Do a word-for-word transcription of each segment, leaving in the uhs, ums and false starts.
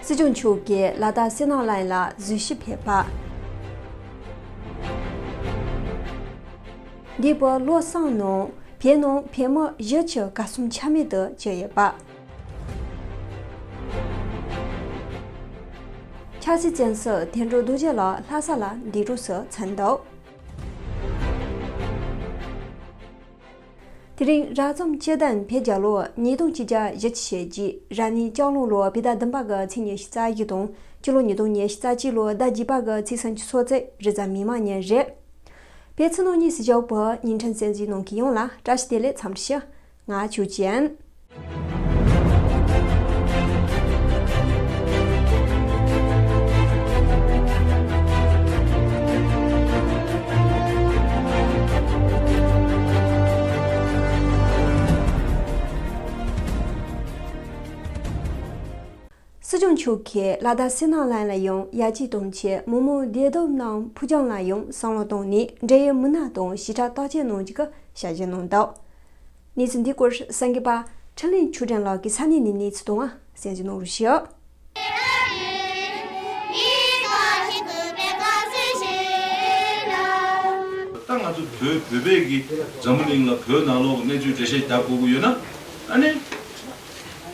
སྲིད་སྐྱོང་མཆོག་གིས་ལ་དྭགས་སི་ནང་ལའེ་ལ་གཟིགས་ཞིབ་ཕེབས་པ། འདས་པའི་ལོ་གསུམ་ནང་བོད་ནང་བོད་མི་བཞི་བཅུ་ག་གསུམ་ཆ་མེད་དུ་གྱུར་ཡོད་པ། ཆབ་སྲིད་བཙོན་ཟུར་དོན་གྲུབ་རྡོ་རྗེ་ལགས་ལྷ་ས་ལ་འདས་གྲོངས་སུ་ཕྱིན་འདུག་དེ་རིང་རབ་བྱུང་སྤྱི་ཟླ་བརྒྱད་པའི་རྒྱབ་ལོ་ཉིས་སྟོང་ཆིག་བརྒྱ་བཞི་བཅུ་ཞེ་གཅིག་རབ་གནས་སྤྱི་ལོ་ལོ་བོད་ཟླ་བདུན་པ་གི་ཚེས་ཉི་ཤུ་རྩ་བཞི་དང་སྤྱི་ལོ་ཉིས་སྟོང་ཉི་ཤུ་རྩ་གཅིག་ལོ་ཟླ་བརྒྱད་པ་གི་ཚེས་སུམ་ཅུ་སོ་གཅིག་རེས་གཟའ་མིག་དམར་ཉིན་རེད། བོད་ཕྱི་ནང་གཉིས་སུ་བཞུགས་པའི་བརྙན་འཕྲིན་གསན་གཟིགས་གནང་མཁན་ཡོངས་ལ་བཀྲ་ཤིས་བདེ་ལེགས་འཚམས་འདྲི་ཞུ། ང་ཆོས་ཅན། སྲིད་སྐྱོང་མཆོག་གིས་ལ་དྭགས་སི་ནང་ལའེ་ལ་ཡང་ཡར་རྒྱས་གཏོང་ཆེད་མི་མང་བདེ་སྡོད་ནང་ཕུགས་རྒྱང་ལ་ཡང་བསམ་བློ་བཏང་ནས་འབྲེལ་ཡོད་མི་སྣ་དང་ཞིབ་ཕྲ་བརྟག་དཔྱད་གནང་རྒྱུ་གི་ཞལ་བཞེས་གནང་འདུག་གནས་ཚུལ་འདིའི་སྐོར་གསར་འགོད་པ་འཕྲིན་ལས་ཆོས་སྒྲོན་ལགས་ཀྱིས་ས་གནས་ནས་གནས་ཚུལ་བཏང་བ་གསན་གཟིགས་གནང་རོགས་ཞུ། ད་ང་ཚོ་བོད་བོད་པས་ཀྱི་འཛམ་བུ་གླིང་ལ་བོད་ནང་ལོགས་ཀྱི་གནས་ཚུལ་འགྲེལ་བཤད་རྒྱག་དགོས་ཀྱི་ཡོད་ན། ཨ་ནི་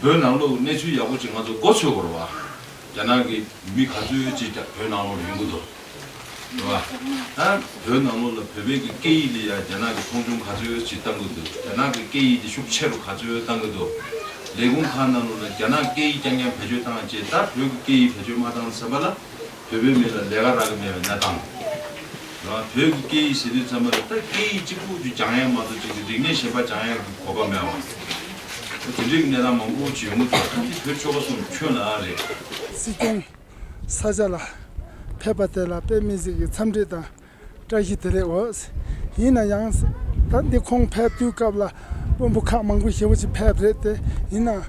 བོད་ནང་ལོགས་ཀྱི་གནས་ཚུལ་ཡག་པོ་ཅིག་ང་ཚོ་མགོ་ཚོས་དགོས་རེད་བ། རྒྱ་ནག་གི་མི་ག་ཚོད་ཅིག་བོད་ནང་ལོགས་ལ་ཡོང་གི་འདུག་རེད་བ། ད་བོད་ནང་ལོགས་ལ་བོད་པའི་གི་སྐད་ཡིག་ལ་ཡང་རྒྱ་ནག་གི་མཐོང་ཆུང་ག་ཚོད་ཅིག་བཏང་གི་འདུག་རྒྱ་ནག་གི་སྐད་ཡིག་དེ་ཤུགས་ཆེ་རུ་ག་ཚོད་བཏང་གི་འདུག་ལས་ཁུངས་ཁག་ནང་ལོགས་ལ་རྒྱ་ནག་སྐད་ཡིག་རྐྱང་རྐྱང་བེད་སྤྱོད་བཏང་བྱས། ད་བོད་ཀྱི་སྐད་ཡིག་བེད་སྤྱོད་མ་བཏང་ཟེར་བ་ལ་བོད་པའི་མི་ལ་ལས་ཀ་རག་གི་མེད་པའི་གནས་སྟངས། རེད་བ། བོད་ཀྱི་སྐད་ཡིག་ཟེར་དུས་ཙམ་པ་ལ་ད་སྐད་ཡིག་གཅིག་པུ་ཅིག་སྦྱང་ཡ་མ་གཏོགས་ཅིག་གི་རིག་གནས་གཞན་པ་སྦྱང་ཡ་གི་གོ་སྐབས་མེད་པ། དེ་འདྲའི་གནས་སྟངས་མང་པོ་ཅིག་ཡོང་གི་འདུག་ད་འདི་བོད་ཆོལ་ཁ་གསུམ་ཁྱོན་ལ་རེད། སྲིད་སྐྱོང་ས་ཆ་ལ་ཕེབས་པ་དེ་ལ་དཔེ་མི་སྲིད་ཀྱི་འཚམས་འདྲི་དང་བཀྲ་ཤིས་བདེ་ལེགས་འོ། ཡིན་ན་ཡང་ད་འདི་ཁོང་ཕེབས་དུས་སྐབས་ལ་དཔོན་པོ་ཁག་མང་པོ་ཞེ་པོ་ཅིག་ཕེབས་རེད་དེ། ཡིན་ན་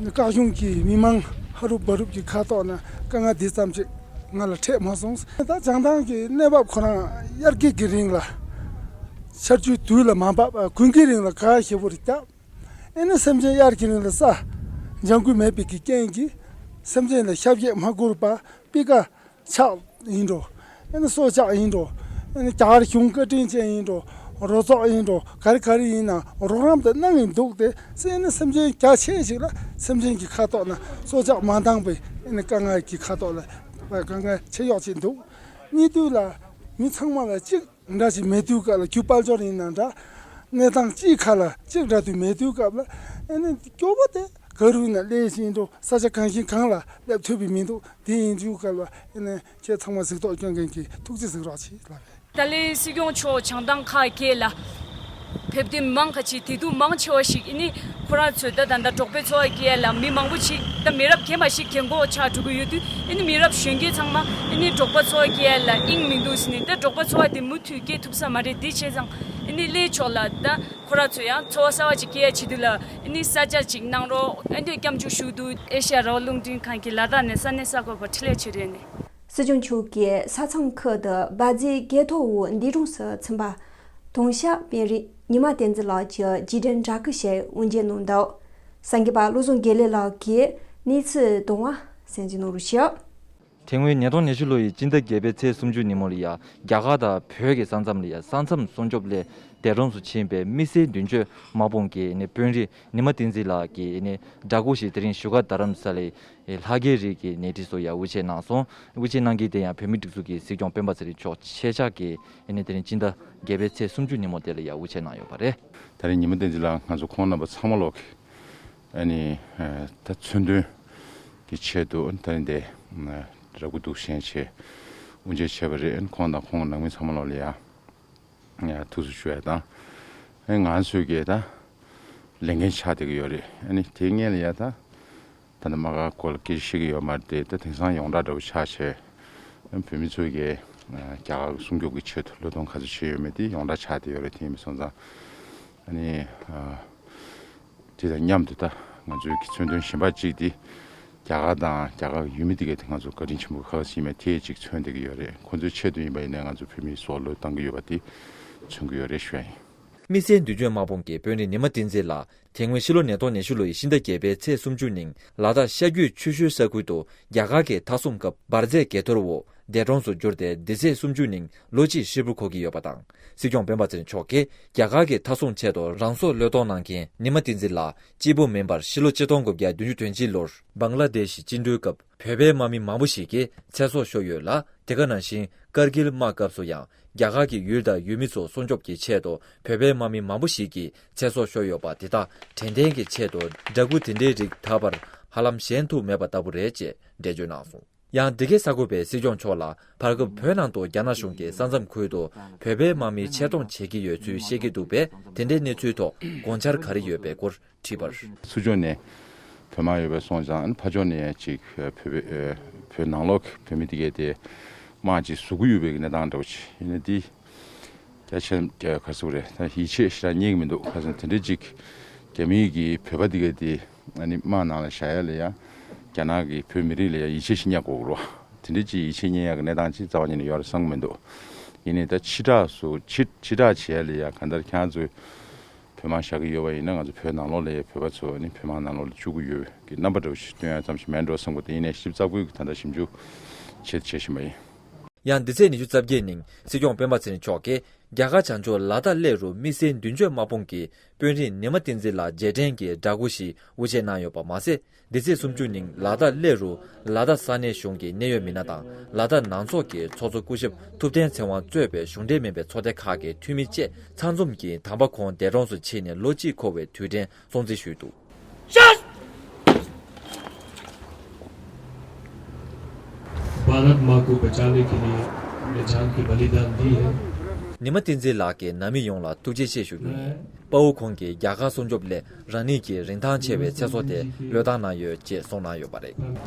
བཀའ་གཞུང་གི་མི་མང་ཧ་རུབ་བ་རུབ་ཀྱི་ཁ་ཐོག་ན་དཀའ་ངལ་འདི་ཙམ་ཅིག་ང་ལ་འཕྲད་མ་སོང་། ད་བྱང་ཐང་གི་གནས་བབ་ཁོ་རང་དབྱར་ཁའི་གི་རིང་ལ་ཆར་ཆུ་དུས་ལ་མ་བབས། དགུན་གྱི་རིང་ལ་ག་ཞེ་པོ་རེད་ཀྱང་། ཨེ་ནི་སེམས་ཅན་དབྱར་གྱི་རིང་ལ་ས་ལྗང་ཁུ་མེད་པའི་གི་རྐྱེན་གྱིས་སེམས་ཅན་ལ་ཞབས་ཕྱི་མ་བསྐུར་བར་སྤུས་ཀ་ཆག་ཡིན་འགྲོ། ཨེ་ནི་སྲོག་ཆགས་ཡིན་འགྲོ། ཨེ་ནི་རྒྱ་གར་གཞུང་བཀའ་དྲིན་ཅན་ཡིན་འགྲོ། རོ་ཙོག་ཡིན་འགྲོ། ག་རེ་ག་རེ་ཡིན་ན་རོགས་རམ་དེ་གནང་གིན་འདུག་སྟེ། ཨེ་ནི་སེམས་ཅན་རྒྱ་ཆེ་ཞིག་ལ་སེམས་ཅན་གྱི་ཁ་ཐོག་ན་སྲོག་ཆགས་མ་འདང་པའི་ཨེ་ནི་དཀའ་ངལ་གྱི་ཁ་ཐོག་ལ་དཀའ་ངལ་ཆེ་གཡོག་ཅིག་འདུག་གཉིས་དུས་ལ་མི་ཚང་མ་ལ་གཅིག་འདྲ་ཞིག་མེད་དུས་སྐབས་ལ། རྒྱུ་དཔལ་འབྱོར་ཡིན་ན་འདྲ། གནས་སྟངས་གཅིག་ཁ་ལ་གཅིག་འདྲ་དུས་མེད་དུས་སྐབས་ལ། ཨེ་ནི་སྐྱོ་པོ་དེ་ག་རུ་ཡིན་ན་སླེབས་ཤིང་འགྲོ། ས་ཆ་གང་ཞིག་གང་ལ་སླེབས་ཐུབ་པའི་མི་འདུག་དེ་ཡིན་དུས་སྐབས་ལ་ཨེ་ནི་ཁྱེད་ཚང་མ་གཟིགས་རྟོག་སྐྱོན་མཁན་གྱི་ཐུགས་རྗེ་གཟིགས་རོགས་བྱེད་ལབ་པས། ད་ལན་སྲིད་སྐྱོང་མཆོག་བྱང་ཐང་ཁག་བརྒྱད་ལ་ཕེབས་དུས་མང་ཁ་ཅིག་དེ་དུས་མང་ཆེ་བ་ཞིག་ཨེ་ནི་ཁོ་རང་ཚོས་ད་ད་ལྟ་འབྲོག་པའི་འཚོ་བ་སྐྱེལ་ཡ་ལ་མི་མང་པོ་ཞིག་ད་མི་རབས་རྗེས་མ་ཞིག་རྒན་གོག་ཆགས་འགྲོ་གི་ཡོད་དུས། ཨེ་ནི་མི་རབས་གཞོན་སྐྱེས་ཚང་མ་ཨེ་ནི་འབྲོག་པ་འཚོ་བ་སྐྱེལ་ཡ་ལ་དབྱིངས་མི་འདུག་ཟེར་ནས། ད་འབྲོག་པ་འཚོ་བ་དེ་མུ་མཐུད་སྐྱེལ་ཐུབ་ས་མ་རེད། དེ་བྱས་ཙང་ཨེ་ནི་སླེ་མཆོག་ལ་ད་ཁོ་རང་ཚོ་ཡང་འཚོ་བ་གསར་བ་ཅིག་སྐྱེལ་ཡ་ཆེད་དུ་ལ་ཨེ་ནི་ས་ཆ་ཅིག་གནང་རོགས། ཨེ་ནི་སྐྱབས་འཇུག་ཞུ་འདུག་ཨེ་ཤ་ཡ་རང་དབང་རླུང་འཕྲིན་ཁང་གི་ལ་དྭགས་ནས་ས་གནས་གསར་འགོད་པ་འཕྲིན་ལས་ཆོས་སྒྲོན་ནས། སྲིད་སྐྱོང་མཆོག་གིས་ས་མཚམས་ཁུལ་དུ་བ་ཛའི་སྐད་ཐོག་འོག་འདས་གྲོངས་སུ་ཕྱིན་པ་དོན་ཤག་དཔོན་རིགས་ཉི་མ་བསྟན་འཛིན་ལགས་ཀྱི་རྗེས་དྲན་འདྲ་སྐུ་ཞིག་དབུ་འབྱེད་གནང་འདུག་གསར་འགོད་པ་བློ་བཟང་དགེ་ལེགས་ལགས་ཀྱིས་གནས་ཚུལ་བཏང་བ་གསན་གཟིགས་གནང་རོགས་ཞུ། དེ་སྔོན་ཉིས་སྟོང་ཉི་ཤུ་ལོ་ཡི་སྤྱི་ཟླ་བརྒྱད་པའི་ཚེས་སུམ་ཅུ་ཉིན་མོ་ལ་ཡ་རྒྱ་གར་དང་བོད་ཀྱི་ས་མཚམས་ལ་ཡ་ས་མཚམས་སྲུང་སྐྱོབ་སླད་འདས་གྲོངས་སུ་ཕྱིན་པའི་དམིགས་བསལ་མདུན་སྐྱོད་དམག་དཔུང་གི་ནས་དཔོན་རིགས་ཉི་མ་བསྟན་འཛིན་ལགས་ཀྱི་ནས་འདྲ་སྐུ་ཞིག་དེ་རིང་བཞུགས་སྒར་རྡ་རམ་ས་ལའི་ལྷ་རྒྱལ་རི་གི་ནས་ཁྲི་སོ་ཡ་དབུ་འབྱེད་གནང་སོང་། དབུ་འབྱེད་གནང་མཁན་དེ་ཡང་བོད་མིའི་སྒྲིག་འཛུགས་ཀྱི་སྲིད་སྐྱོང་སྤེན་པ་ཚེ་རིང་མཆོག་ཆེད་བཅར་གྱིས་ནས་དེ་རིང་སྤྱི་ཟླ་བརྒྱད་པའི་ཚེས་སུམ་ཅུ་ཉིན་མོ་དེ་ལ་ཡ་དབུ་འབྱེད་གནང་ཡོད་པ་རེད། ད་རིང་ཉི་མ་བསྟན་འཛིན་ལགས་ང་ཚོ་ཁོང་རྣམ་པ་ཚང་མ་ལོག་གི་ཨ་ནི་ད་མཚོན་དོན་གྱི་ཆེད་དུ་ད་རིང་འདི་ར་སྐུ་གདུང་བཞེངས་བྱས་དབུ་འབྱེད་བྱས་པ་རེད། ཁོང་དང་ཁོང་གི་ནང་མི་ཚང་མ་ལོག་ལ་ཡ་ཐུགས་སུ་ཆུད་ཡ་དང་། ཨ་ནི་ང་ཚོས་ཀྱི་ད་ལས་འགན་ཆགས་བསྡད་ཀྱི་ཡོད་རེད། ཨ་ནི་དེའི་སྔོན་ལ་ཡ་ད་ད་ནི་དམག་སྒར་སྐོར་ལ་སྐད་ཆ་བཤད་ཀྱི་ཡོད་མ་རེད་དེ། ད་དེང་སང་ཡོངས་གྲགས་འདྲ་པོ་ཆགས་བྱས་བོད་མི་ཚོས་ཀྱི་རྒྱ་གར་གྱི་སྲུང་སྐྱོབ་ཀྱི་ཆེད་དུ་བློས་གཏོང་ག་ཚོད་བྱས་ཡོད་མེད་དེ་ཡོངས་གྲགས་ཆགས་བསྡད་ཡོད་རེད། དེ་ཡིན་པ་སོང་ཙང་ཨ་ནི། དེ་དང་མཉམ་དུ་ད་ང་ཚོའི་གི་མཚོན་དོན་གཞན་པ་གཅིག་དེ་རྒྱ་གར་དང་རྒྱ་གར་གྱི་ཡུལ་མི་དེ་གའི་ང་ཚོ་བཀའ་དྲིན་ཆེན་པོ་ག་ག་ཟིག་ཡིན་མེད་དེ་གཅིག་མཚོན་བསྡད་ཀྱི་ཡོད་རེད། ཁོང་ཚོའི་ཆེད་དུ་ཡིན་པ་ཡིན་ནའི་ང་ཚོ་བོད་མིའི་སྲོག་བློས་བཏང་གི་ཡོད་པ་དེ་མཚོན་གྱི་ཡོད་རེད་ཞུ་ཡ་ཡིན། དམིགས་བསལ་མདུན་སྐྱོད་དམག་དཔུང་གི་དཔོན་རིགས་ཉི་མ་བསྟན་འཛིན་ལགས་ དེ་སྔོན་ཕྱི་ལོ་ཉིས་སྟོང་ཉི་ཤུ་ལོའི་ཕྱི་ཟླ་བརྒྱད་པའི་ཚེས་སུམ་ཅུ་ཉིན་ལ་དྭགས་ཤར་རྒྱུད་ཆུ་ཤུལ་ས་ཁུལ་དུ་རྒྱ་གར་གྱི་མཐའ་སྲུང་སྐབས་འབར་རྫས་འགས་གཏོར་འོག་འདས་གྲོངས་སུ་གྱུར་ཏེ། འདི་ཚེས་སུམ་ཅུ་ཉིན་ལོ་གཅིག་ཧྲིལ་པོ་འཁོར་གྱི་ཡོད་པ་དང་། སྲིད་སྐྱོང་སྤེན་པ་ཚེ་རིང་མཆོག་གིས་རྒྱ་གར་གྱི་མཐའ་སྲུང་ཆེད་དུ་རང་སྲོག་བློས་གཏོང་གནང་མཁན་ཉི་མ་བསྟན་འཛིན་ལགས་གཅིག་པུ་མིན་པར་ཕྱི་ལོ་ཆིག་སྟོང་དགུ་བརྒྱ་བདུན་ཅུ་དོན་གཅིག་ལོར་བང་ལ་དེ་ཤི་བཅིངས་འགྲོལ་སྐབས་བོད་པའི་དམག་མི་མང་པོ་ཞིག་གིས་ཚེ་སྲོག་ཤོར་ཡོད་ལ། དེ་ག་ནང་བཞིན་ཀར་གིལ་དམག་སྐབས་སུ་ཡང་རྒྱ་གར་གྱི་ཡུལ་དང་ཡུལ་མི་ཚོ་སྲུང་སྐྱོབ་ཀྱི་ཆེད་དུ་བོད་པའི་དམག་མི་མང་པོ་ཞིག་གིས་ཚེ་སྲོག་ཤོར་ཡོད་པ་དེ་དག་དྲན་རྟེན་གྱི་ཆེད་དུ་འདྲ་སྐུ་དེ་འདྲའི་རིགས་ད་བར་ཧ་ལམ་ཞན་ཐུབ་མེད་པ་ལྟ་བུ་རེད་ཅེས་འགྲེལ་བརྗོད་གནང་སོང་། ཡང་འདི་གའི་གསར་འགོད་པས་སྲིད་སྐྱོང་མཆོག་ལ་བར་སྐབས་བོད་ནང་དུ་རྒྱ་ནག་གཞུང་གིས་ས་མཚམས་ཁུལ་དུ་བོད་པའི་དམག་མི་ཆེད་གཏོང་བྱེད་ཀྱི་ཡོད་ཚུལ་བཤད་ཀྱི་འདུག་པས། དེ་འདྲའི་གནས་ཚུལ་ཐོག་དགོངས་འཆར་ག་རེ་ཡོད་པའི་སྐོར་དྲིས་པར། ཚུར་ཕྱོགས་ནས་བོད་དམག་ཡོད་པའི་སོང་ཙང་ཕར་ཕྱོགས་ནས་ཅིག་བོད་པའི་བོད་ནང་ལོགས་ཀྱི་བོད་མི་དེ་གས་དེ་དམག་ཅིག་བཟོ་གི་ཡོད་པའི་གནས་སྟངས་འདྲ་བོ་ཅིག་ཡིན་ན། དེ་རྒྱ་ཆེན་རྒྱ་ག་ཟེར་རེད། ད་ཡིད་ཆེས་ཞེ་དྲག་རྙེད་ཀྱི་མི་འདུག་ག་ཟེར་དེ་འདྲའི་ཅིག་རྒྱ་མི་གིས་བོད་པ་དེ་གས་དེ་ཨ་ནི་དམག་ནང་ལ་བཞག་ཡ་ལ་ཡ་རྒྱ་ནག་གིས་བོད་མི་རིགས་ལ་ཡ་ཡིད་ཆེས་ཤིག་རྙེད་དགོས་རེད་བ། དེ་འདྲའི་ཅིག་ཡིད་ཆེས་རྙེད་ཡ་གི་གནས་སྟངས་ཅིག་རྩ་བ་ཉིད་ནས་ཡོད་རེད་བསམ་གྱི་མི་འདུག་ཡིན་ནའི་ད་ཕྱི་བསྒྲགས་སུ་ཕྱི་ཕྱི་བསྒྲགས་བྱེད་ཡ་ལ་ཡ་གང་ལྟར་ཁྱེད་རང་ཚོས་བོད་དམག་བཞག་གི་ཡོད་པ་ཡིན་ན། ང་ཚོ་བོད་ནང་ལོགས་ལ་ཡ་བོད་པ་ཚོ་ནི་བོད་དམག་ནང་ལོགས་ལ་བཅུག་གི་ཡོད་ཀྱི་རྣམ་པ་འདྲ་བོ་ཞིག་སྟོན་ཡ་ཙམ་ཞིག་མེད་འགྲོ་བསམ་གི་འདུག་ཡིན་ནའི་ཞིབ་ཚགས་པོའི་ད་ལྟ་ཞིབ་འཇུག་བྱེད་བྱེད་བཞིན་པ་ཡིན། ཡང་འདི་ཚེས་ཉི་ཤུ་རྩ་བརྒྱད་ཉིན་སྲིད་སྐྱོང་སྤེན་པ་ཚེ་རིང་མཆོག་གིས་རྒྱ་གར་བྱང་ཕྱོགས་ལ་དྭགས་གླེ་རུ་དམིགས་བསལ་མདུན་སྐྱོད་དམག་དཔུང་གི་དཔོན་རིགས་ཉི་མ་བསྟན་འཛིན་ལགས་རྗེས་དྲན་གྱི་འདྲ་སྐུ་ཞིག་དབུ་འབྱེད་གནང་ཡོད་པ་མ་ཟད། འདི་ཚེས་སུམ་ཅུ་ཉིན་ལ་དྭགས་གླེ་རུ་ལ་དྭགས་ས་གནས་གཞུང་གི་གནད་ཡོད་མི་སྣ་དང་ལ་དྭགས་ནང་ཚོགས་ཀྱི་ཚོགས་གཙོ་སྐུ་ཞབས་ཐུབ་བསྟན་ཚེ་དབང་གཙོས་པའི་གཞུང་འབྲེལ་མིན་པའི་ཚོགས་སྡེ་ཁག་གི་འཐུས་མི་བཅས་ཚང་འཛོམས་ཀྱིས་དམ་པ་ཁོང་འདས་གྲོངས་སུ་ཕྱིན་ནས་ལོ་གཅིག་འཁོར་བའི་དུས་དྲན་སྲུང་བརྩི་ཞུས་འདུག भारत माँ को बचाने के लिए अपने जान की बलिदान दी है। ཉི་མ་བསྟན་འཛིན་ལགས་ཀྱིས་ནང་མི་ཡོངས་ལ་ཐུགས་རྗེ་ཆེ་ཞུ་རྒྱུ་ཡིན། དཔའ་བོ་ཁོང་གིས་རྒྱ་གར་སྲུང་སྐྱོབ་སླད་རང་ཉིད་ཀྱི་རིན་ཐང་ཆེ་བའི་ཚེ་སྲོག་དེ་བློས་བཏང་གནང་ཡོད་ཅེས་གསུངས་གནང་ཡོད་པ་རེད།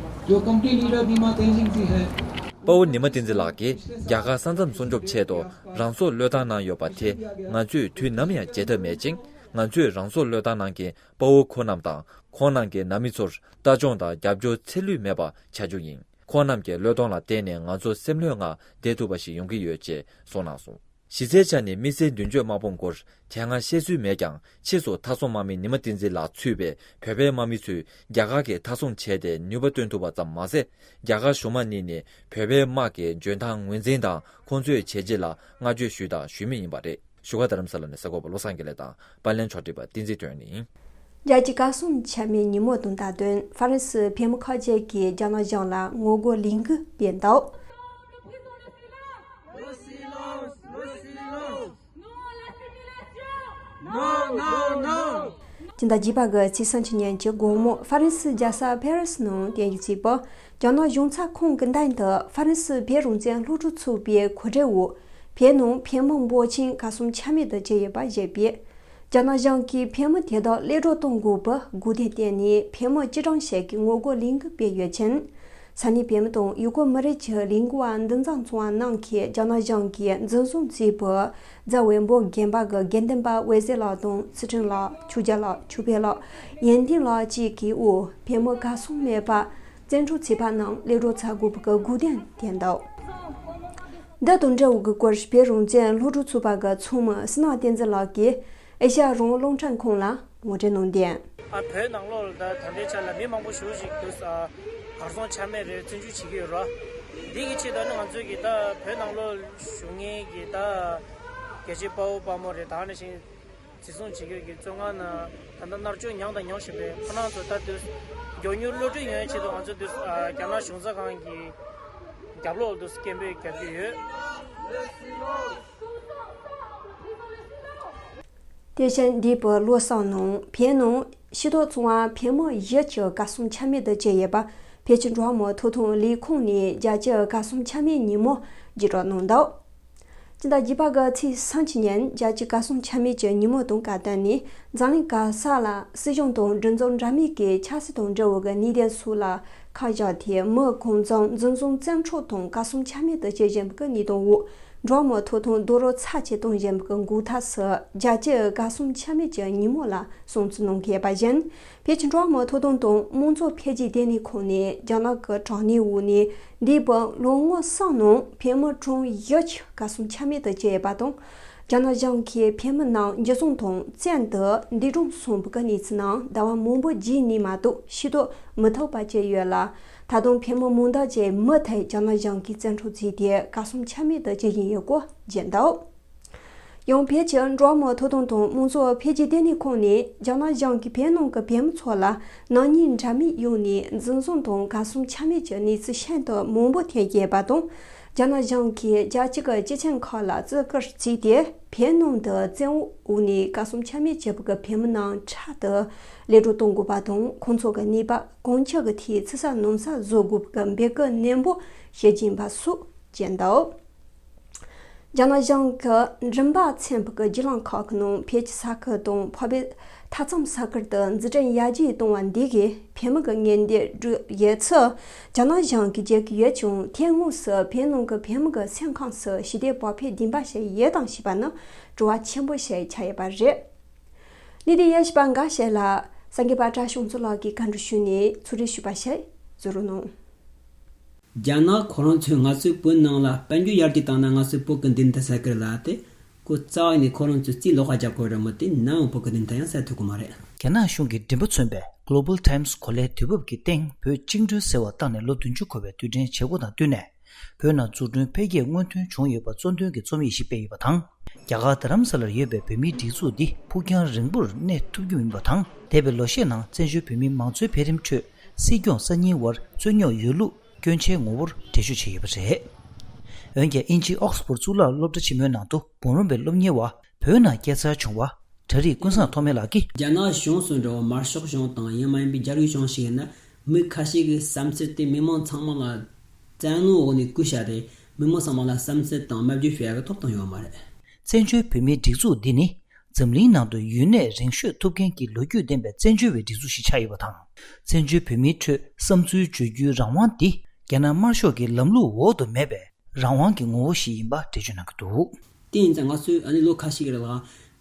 जो कमती लीडर नीमा तेंजिंग जी है। དཔའ་བོ་ཉི་མ་བསྟན་འཛིན་ལགས་ཀྱིས་རྒྱ་གར་ས་མཚམས་སྲུང་སྐྱོབ་ཆེད་དུ་རང་སྲོག་བློས་བཏང་གནང་ཡོད་པ་དེ་ང་ཚོས་དུས་ནམ་ཡང་བརྗེད་ཐབས་མེད་ཅིང་། ང་ཚོས་རང་སྲོག་བློས་བཏང་གནང་མཁན་དཔའ་བོ་ཁོང་རྣམས་དང་ཁོང་རྣམས་ཀྱི་ནང་མི་ཚོར་ལྟ་སྐྱོང་དང་རྒྱབ་སྐྱོར་ཚེ་ལུས་མེད་པ་བྱ་རྒྱུ་ཡིན། ཁོང་རྣམས་ཀྱི་བློས་གཏོང་ལ་བརྟེན་ནས་ང་ཚོ་སེམས་ལྷོད་ངང་བསྡད་ཐུབ་པ་ཞིག་ཡོང་གི་ཡོད་ཅེས་གསུངས་གནང་སོང་། གཞི་རྩའི་ཆ་ནས་དམིགས་བསལ་མདུན་སྐྱོད་དམག་དཔུང་སྐོར་དེ་སྔ་བཤད་སྲོལ་མེད་ཀྱང་། ཕྱིས་སུ་མཐའ་སྲུང་དམག་མི་ཉི་མ་བསྟན་འཛིན་ལགས་ཚུད་པའི་བོད་པའི་དམག་མི་ཚོས་རྒྱ་གར་གྱི་མཐའ་སྲུང་བྱས་ཏེ་ནུས་པ་བཏོན་ཐུབ་པ་ཙམ་མ་ཟད། རྒྱ་གར་གཞུང་མང་གཉིས་ནས་བོད་པའི་དམག་གི་འཇོན་ཐང་ངོས་འཛིན་དང་ཁོང་ཚོས་བྱས་རྗེས་ལ་བསྔགས་བརྗོད་ཞུས་དང་ཞུ་མུས་ཡིན་པ་རེད། བཞུགས་སྒར་རྡ་རམ་ས་ལ་ནས་གསར་འགོད་པ་བློ་བཟང་དགེ་ལེགས་དང་པར་ལེན་ཕྱོགས་སྒྲིག་པ་བསྟན་འཛིན་དོན་ཡིན། རྒྱལ་སྤྱིའི་གར་སོང་འཆམ་མེད་ཉིན་མོ་དང་སྟབས་བསྟུན་ཧྥ་རན་སིའི་བོད་མི་ཁག་ཅིག་གིས་རྒྱ་ནག་གཞུང་ལ་ངོ་རྒོལ་ལས་འགུལ་སྤེལ་འདུག་སྤྱི་ཟླ་བརྒྱད་པ་གི་ཚེས་སུམ་ཅུ་ཉིན་གྱི་དགོང་མོ་ཧྥ་རན་སིའི་རྒྱལ་ས་ཕེ་རི་སི་ནང་བསྟན་བཞུགས་བྱས་པ། རྒྱ་ནག་གཞུང་ཚབ་ཁང་གི་མདུན་དུ་ཧྥ་རན་སིའི་བོད་རང་བཙན་སློབ་ཕྲུག་ཚོགས་པའི་གོ་སྒྲིག་འོག་བོད་ནང་བོད་མི་འབོར་ཆེན་གར་སོང་འཆམ་མེད་དུ་གྱུར་ཡོད་པ་བརྗོད་པས། རྒྱ་ནག་གཞུང་གིས་བོད་མི་དེ་དག་གློད་གྲོལ་གཏོང་དགོས་པའི་སྒུག་སྡོད་བཏང་ནས་བོད་མི་སྤྱི་བསྒྲགས་ཞིག་གི་ངོ་རྒོལ་ལས་འགུལ་སྤེལ་ཡོད་ཅིང་། ས་གནས་བོད་མི་དང་ཡུ་གུར་མི་རིགས་ཀྱི་ལས་འགུལ་བ་འདུ་འཛོམས་ཚོགས་པ་རྣམས་ཀྱིས་རྒྱ་ནག་གཞུང་གིས་འཛིན་བཟུང་བྱས་པའི་རྫ་དབོན་པོ་དགོན་པ་གི་དགེ་འདུན་པ་འོད་ཟེར་ལགས་དང་ཚུལ་ཁྲིམས་ལགས། ཆོས་རྒྱལ་ལགས། ཆོས་འཕེལ་ལགས། ཡོན་ཏན་ལགས་བཅས་ཀྱིས་འོག་བོད་མི་གར་སོང་མེད་པ། བཙན་འཕྲོག་བྱས་པ་རྣམས་གློད་གྲོལ་བྱ་དགོས་པའི་སྒུག་སྡོམ་བཏང་འདུག་འདི་དང་འབྲེལ་བའི་སྐོར་བོད་རང་བཙན་སློབ་ཕྲུག་ཚོགས་པ་གི་ཚོགས་མི་བསོད་ནམས་བསྟན་འཛིན་ལགས་ཀྱིས་ཨེ་ཤ་ཡ་རང་དབང་རླུང་འཕྲིན་ཁང་ལ་ངོ་སྤྲོད་གནང་དོན། ཨ་བོད་ནང་ལོགས་ལ་ད་ད་ལྟའི་ཆ་ལ་མི་མང་པོ་ཞེ་པོ་ཅིག་འདུག་ཨ་གར་སོང་འཆམ་མེད་རེད། བཙོན་འཇུག་བྱེད་ཀྱི་ཡོད་རེད། འདི་གི་ཆེད་དུ་ནི་ང་ཚོས་ཀྱི་ད་བོད་ནང་ལོགས་བཞུགས་མཁན་གྱི་ད་རྒྱལ་གཅེས་དཔའ་བོ་དཔའ་མོ་རེད། ད་ནང་བཞིན་འཛིན་བཟུང་བྱེད་མཁན་གྱི་བཙོན་ཁང་ནང་ད་ལྟ་མནར་གཅོད་མྱངས་དང་མྱོང་བཞིན་པའི་ཁོ་རང་ཚོ་ད་དུས་མགྱོགས་མྱུར་གློད་གྲོལ་ཡོང་ཡའི་ཆེད་དུ་ང་ཚོ་དུས་རྒྱ་ནག་གཞུང་ཚབ་ཁང་གི་རྒྱབ་ལོགས་དུ་སྐད་འབོད་རྒྱག་གི་ཡོད། དེ་བཞིན་འདས་པའི་ལོ་གསུམ་ནང་བོད་ནང་ཕྱི་ལོགས་ཚོང་བ་བོད་མི་བཞི་གྱི་གར་སོང་འཆམ་མེད་དུ་གྱུར་ཡོད་པ་བོད་ཀྱི་འགྲོ་བ་མིའི་ཐོབ་ཐང་ལས་ཁུངས་ནས་རྒྱལ་སྤྱིའི་གར་སོང་འཆམ་མེད་ཉིན་མོ་བརྗེ་སྒྲིག་གནང་འདུག་སྤྱི་ཟླ་བརྒྱད་པ་གི་ཚེས་སུམ་ཅུ་ཉིན་རྒྱལ་སྤྱིའི་གར་སོང་འཆམ་མེད་ཀྱི་ཉིན་མོ་དང་སྐབས་བསྟུན་ནས་འཛམ་གླིང་ག་ས་ལ་སྲིད་གཞུང་དང་སྒྲིག་འཛུགས་འདྲ་མིན་གྱིས་ཆབ་སྲིད་དང་འབྲེལ་བའི་གནད་དོན་སོགས་ལ་ཁ་བཞག་སྟེ་མི་གང་འཚམ་འཛིན་བཟུང་བཙན་འཕྲོག་དང་གར་སོང་འཆམ་མེད་དུ་བྱེད་བཞིན་པའི་གནས་སྟངས་འོག་འགྲོ་བ་མིའི་ཐོབ་ཐང་རྡོག་རོལ་ཚབས་ཆེ་གཏོང་བཞིན་པའི་འགོག་ཐབས་སུ་རྒྱལ་སྤྱིའི་གར་སོང་འཆམ་མེད་ཀྱི་ཉིན་མོ་ལ་སྲུང་བརྩི་གནང་གི་ཡོད་པ་བཞིན། བོད་ཀྱི་འགྲོ་བ་མིའི་ཐོབ་ཐང་དང་དམངས་གཙོ་འཕེལ་རྒྱས་ལྟེ་གནས་ཁང་ནས་རྒྱ་ནག་གི་དྲག་གནོན་འོག་ནས་འདས་པའི་ལོ་ངོ་གསུམ་ནང་བོད་མི་གྲངས་བཞི་གར་སོང་འཆམ་མེད་དུ་གྱུར་ཡོད་པ་དང་། རྒྱ་ནག་གཞུང་གིས་བོད་མི་རྣམས་འཇུ་བཟུང་དང་བཙོན་དུ་འདས་གྲོངས་སོང་བའི་གནས་ཚུལ་རྣམས་ཟླ་བ་མང་པོ་རྗེས་ནས་མ་གཏོགས་ཤེས་རྟོགས་མི་ཐུབ་པ་བཅས་ཡོད་ལ། ད་དུང་བོད་མི་མང་དག་ཅིག་མུ་མཐུད་རྒྱ་ནག་གཞུང་གིས་བཙོན་འཕྲོག་བྱས་ཏེ་གར་སོང་ཆ་མེད་དུ་གྱུར་བཞིན་ཡོད་སྐོར་བརྗོད་འདུག། ཡང་བོད་ཀྱི་འགྲོ་བ་མིའི་ཐོབ་ཐང་དང་མང་གཙོ་འཕེལ་རྒྱས་ལྟེ་གནས་ཁང་ནས་རྒྱ་ནག་གཞུང་གིས་བོད་ནང་གི་བོད་མི་ཚོ་ལ་ནག་ཉེས་འདྲ་མིན་གཡོགས་ནས་འཛིན་བཟུང་དང་གར་སོང་ཆ་མེད་ཀྱི་གནས་ཚུལ་ཤིན་ཏུ་མང་པོ་ཐོན་བསྡད་པ་དང་། རྒྱ་ནག་གཞུང་གིས་རྒྱལ་སྤྱི་གི་སྤྱི་ཆིངས་ཁག་ལ་བརྩི་བཀུར་བྱས་ཏེ། བོད་ནང་དུ་བཙོན་འོག་ནས་གར་སོང་ཆ་མེད་གྱུར་པའི་བོད་མི་རྣམས་འཕྲལ་དུ་གློད་གྲོལ་གཏོང་དགོས་པ་དང་། ཁོང་ཚོ་གི་གནས་བབ་གང་ལྕོགས་ཀྱི་ཐད་ཚུགས་གསོ་གནང་གསོ་བཟོ་དགོས་པའི་འབོད་སྐུལ་ནན་པོ་ཞུ་གི་ཡིན་པ་སོགས་བརྗོད་འདུག། རྒྱ་ནག་གཞུང་གི་མགྲིན་པ་མཚོན་པའི་བརྒྱུད་ལམ་ཁག་གི་ནང་བོད་ཀྱི་ས་ཁུལ་དང་འཕགས་པའི་མཐའ་མཚམས་ས་ཁུལ་དུ་འཛུགས་སྐྲུན་ཡར་རྒྱས་གཏོང་བ་འདི་གིས་བོད་མི་གི་ངན་ལྡན་སྡུག་ཡུས་ཚུལ་རྒྱ་ནག་གཞུང་གིས་འཇལ་གྱི་ཡོད་ཀྱང་། དེའི་དངོས་སུ་བོད་ནང་གི་བོད་མི་གི་སེམས་ཁམས་སུ་ཞི་བདེ་བག་ཕེབས་ལྡན་པ་ཞིག་ཡོད་དམ་ཞེས་པ་ནི་དྲི་བ་ཆེན་པོ་ཞིག་ཆགས་ཡོད་པ་རེད། གནས་བརྟན་ཡག་ཤོས་པ་འགའ་ཞིག་ལ་སངས་རྒྱས་པ་གྲྭ་ཤོང་ཚོ་ལགས་ཀྱིས་བཀའ་འདྲི་ཞུས་ནས་ཚོགས་རེ་ཞུས་པ་ཞིག་གཟིགས་རོགས་གནང་། རྒྱ་ནག་ཁོ་རང་ཚོས་ང་ཚོའི་བོད་ནང་ལ་དཔལ་འབྱོར་ཡར་རྒྱས་བཏང་ན་ང་ཚོའི་བོད་ཀྱི་མདུན་མཐའ་གསལ་གི་རེད་ལབ་སྟེ། ཁོ་རྩ་བ་ནས་ཁོ་རང་ཚོས་རྩིས་ལོག་པ་རྒྱག་གི་རེད་མོད། དེ་ནའང་བོད་ཀྱི་མདུན་མཐའ་ཡང་གསལ་ཐུབ་ཀྱི་མ་རེད། རྒྱ་ནག་གཞུང་གི་མགྲིན་པ་མཚོན་པའི་Global Times གོ་ལའི་དུས་བབ་ཀྱི་སྟེང་བོད་བཅིངས་འགྲོལ་ཟེར་བ་བཏང་ནས་ལོ་བདུན་ཅུ་འཁོར་བའི་དུས་དྲན་བྱེད་སྒོ་དང་བསྟུན་ནས། བོད་ནང་འཛུགས་སྐྲུན་འཕེལ་རྒྱས་སྔོན་ཐོན་བྱུང་ཡོད་པ་གཙོ་འདོན་གྱི་རྩོམ་ཡིག་ཞིག་སྤེལ་ཡོད་པ་དང་། རྒྱ་གར་རྡ་རམ་ས་ལར་ཡོད་པའི་བོད་མིའི་སྒྲིག་འཛུགས་འདི་ཕུགས་རྒྱང་རིང་པོར་གནས་ཐུབ་རྒྱུ་ཡིན་པ་དང་། འདས་པའི་ལོ་ཤས་ནང་བཙན་བྱོལ་བོད་མིའི་མང་གཙོའི་འཕེལ་རིམ་ཁྲོད་སྲིད་སྐྱོང་གསར་རྙིང་བར་རྩོད་རྙོག་ཡོད་ལུགས་སྐྱོན་ཆའི་ངོ་བོར་འགྲེལ་བརྗོད་བྱས་ཡོད་པ་རེད། འོན་ཀྱང་དབྱིན་ཇིའི་ཨོག་སི་ཕོར་གཙུག་ལག་སློབ་གྲྭ་ཆེན་མོའི་ནང་དུ་འབུམ་རམས་པའི་སློབ་གཉེར་བ་བོད་ནང་སྐྱེས་འཚར་བྱུང་བ་གྲྭ་རིགས་ཀུན་བཟང་ཐོགས་མེད་ལགས་ཀྱིས། རྒྱ་ནག་གཞུང་སོགས་འདྲ་བ་དམར་ཤོག་གཞུང་དང་ཡང་མ་ཡིན་པའི་རྒྱ་རིགས་གཞུང་ཞིག་ཡིན་ན། མི་ཁ་ཤས་ཀྱི་བསམ་ཚུལ་དེ་མི་མང་ཚང་མ་ལ་བཙན་གནོན་འོག་ནས་བསྐུལ་བྱས་ཏེ། མི་མང་ཚང་མ་ལ་བསམ་ཚུལ་དང་སྨྲ་བརྗོད་བྱེད་ཡག་གི་ཐོབ་ཐང་ཡོད་མ་རེད། བཙན་བྱོལ་བོད་མིའི་སྒྲིག་འཛུགས་འདི་ནི་འཛམ་གླིང་ནང་དུ་ཡུན་གནས་རིང་ཤོས་ཐུབ་མཁན་གྱི་ལོ་རྒྱུས་ལྡན་པའི་བཙན་བྱོལ་བའི་སྒྲིག་འཛུགས་ཤིག་ཆགས་ཡོད་པ་དང་། བཙན་བྱོལ་བོད་མིའི་ཁྲོད་བསམ་ཚུལ་བརྗོད་རྒྱུའི་རང་དབང་འདི་རྒྱ་ནག་དམར་ཤོག་གི་ལམ་ལུགས་འོག་ཏུ་མེད་པའི་རང་དབང་གི་ངོ་བོ་ཞིག་ཡིན་པ་འགྲེལ་བརྗོད་གནང་གི་འདུག། དེ་ཡིན་ཙང་ང་ཚོས་ཨ་ནི་ལོ་ཁ་ཤས་ཀྱི་རིང་ལ་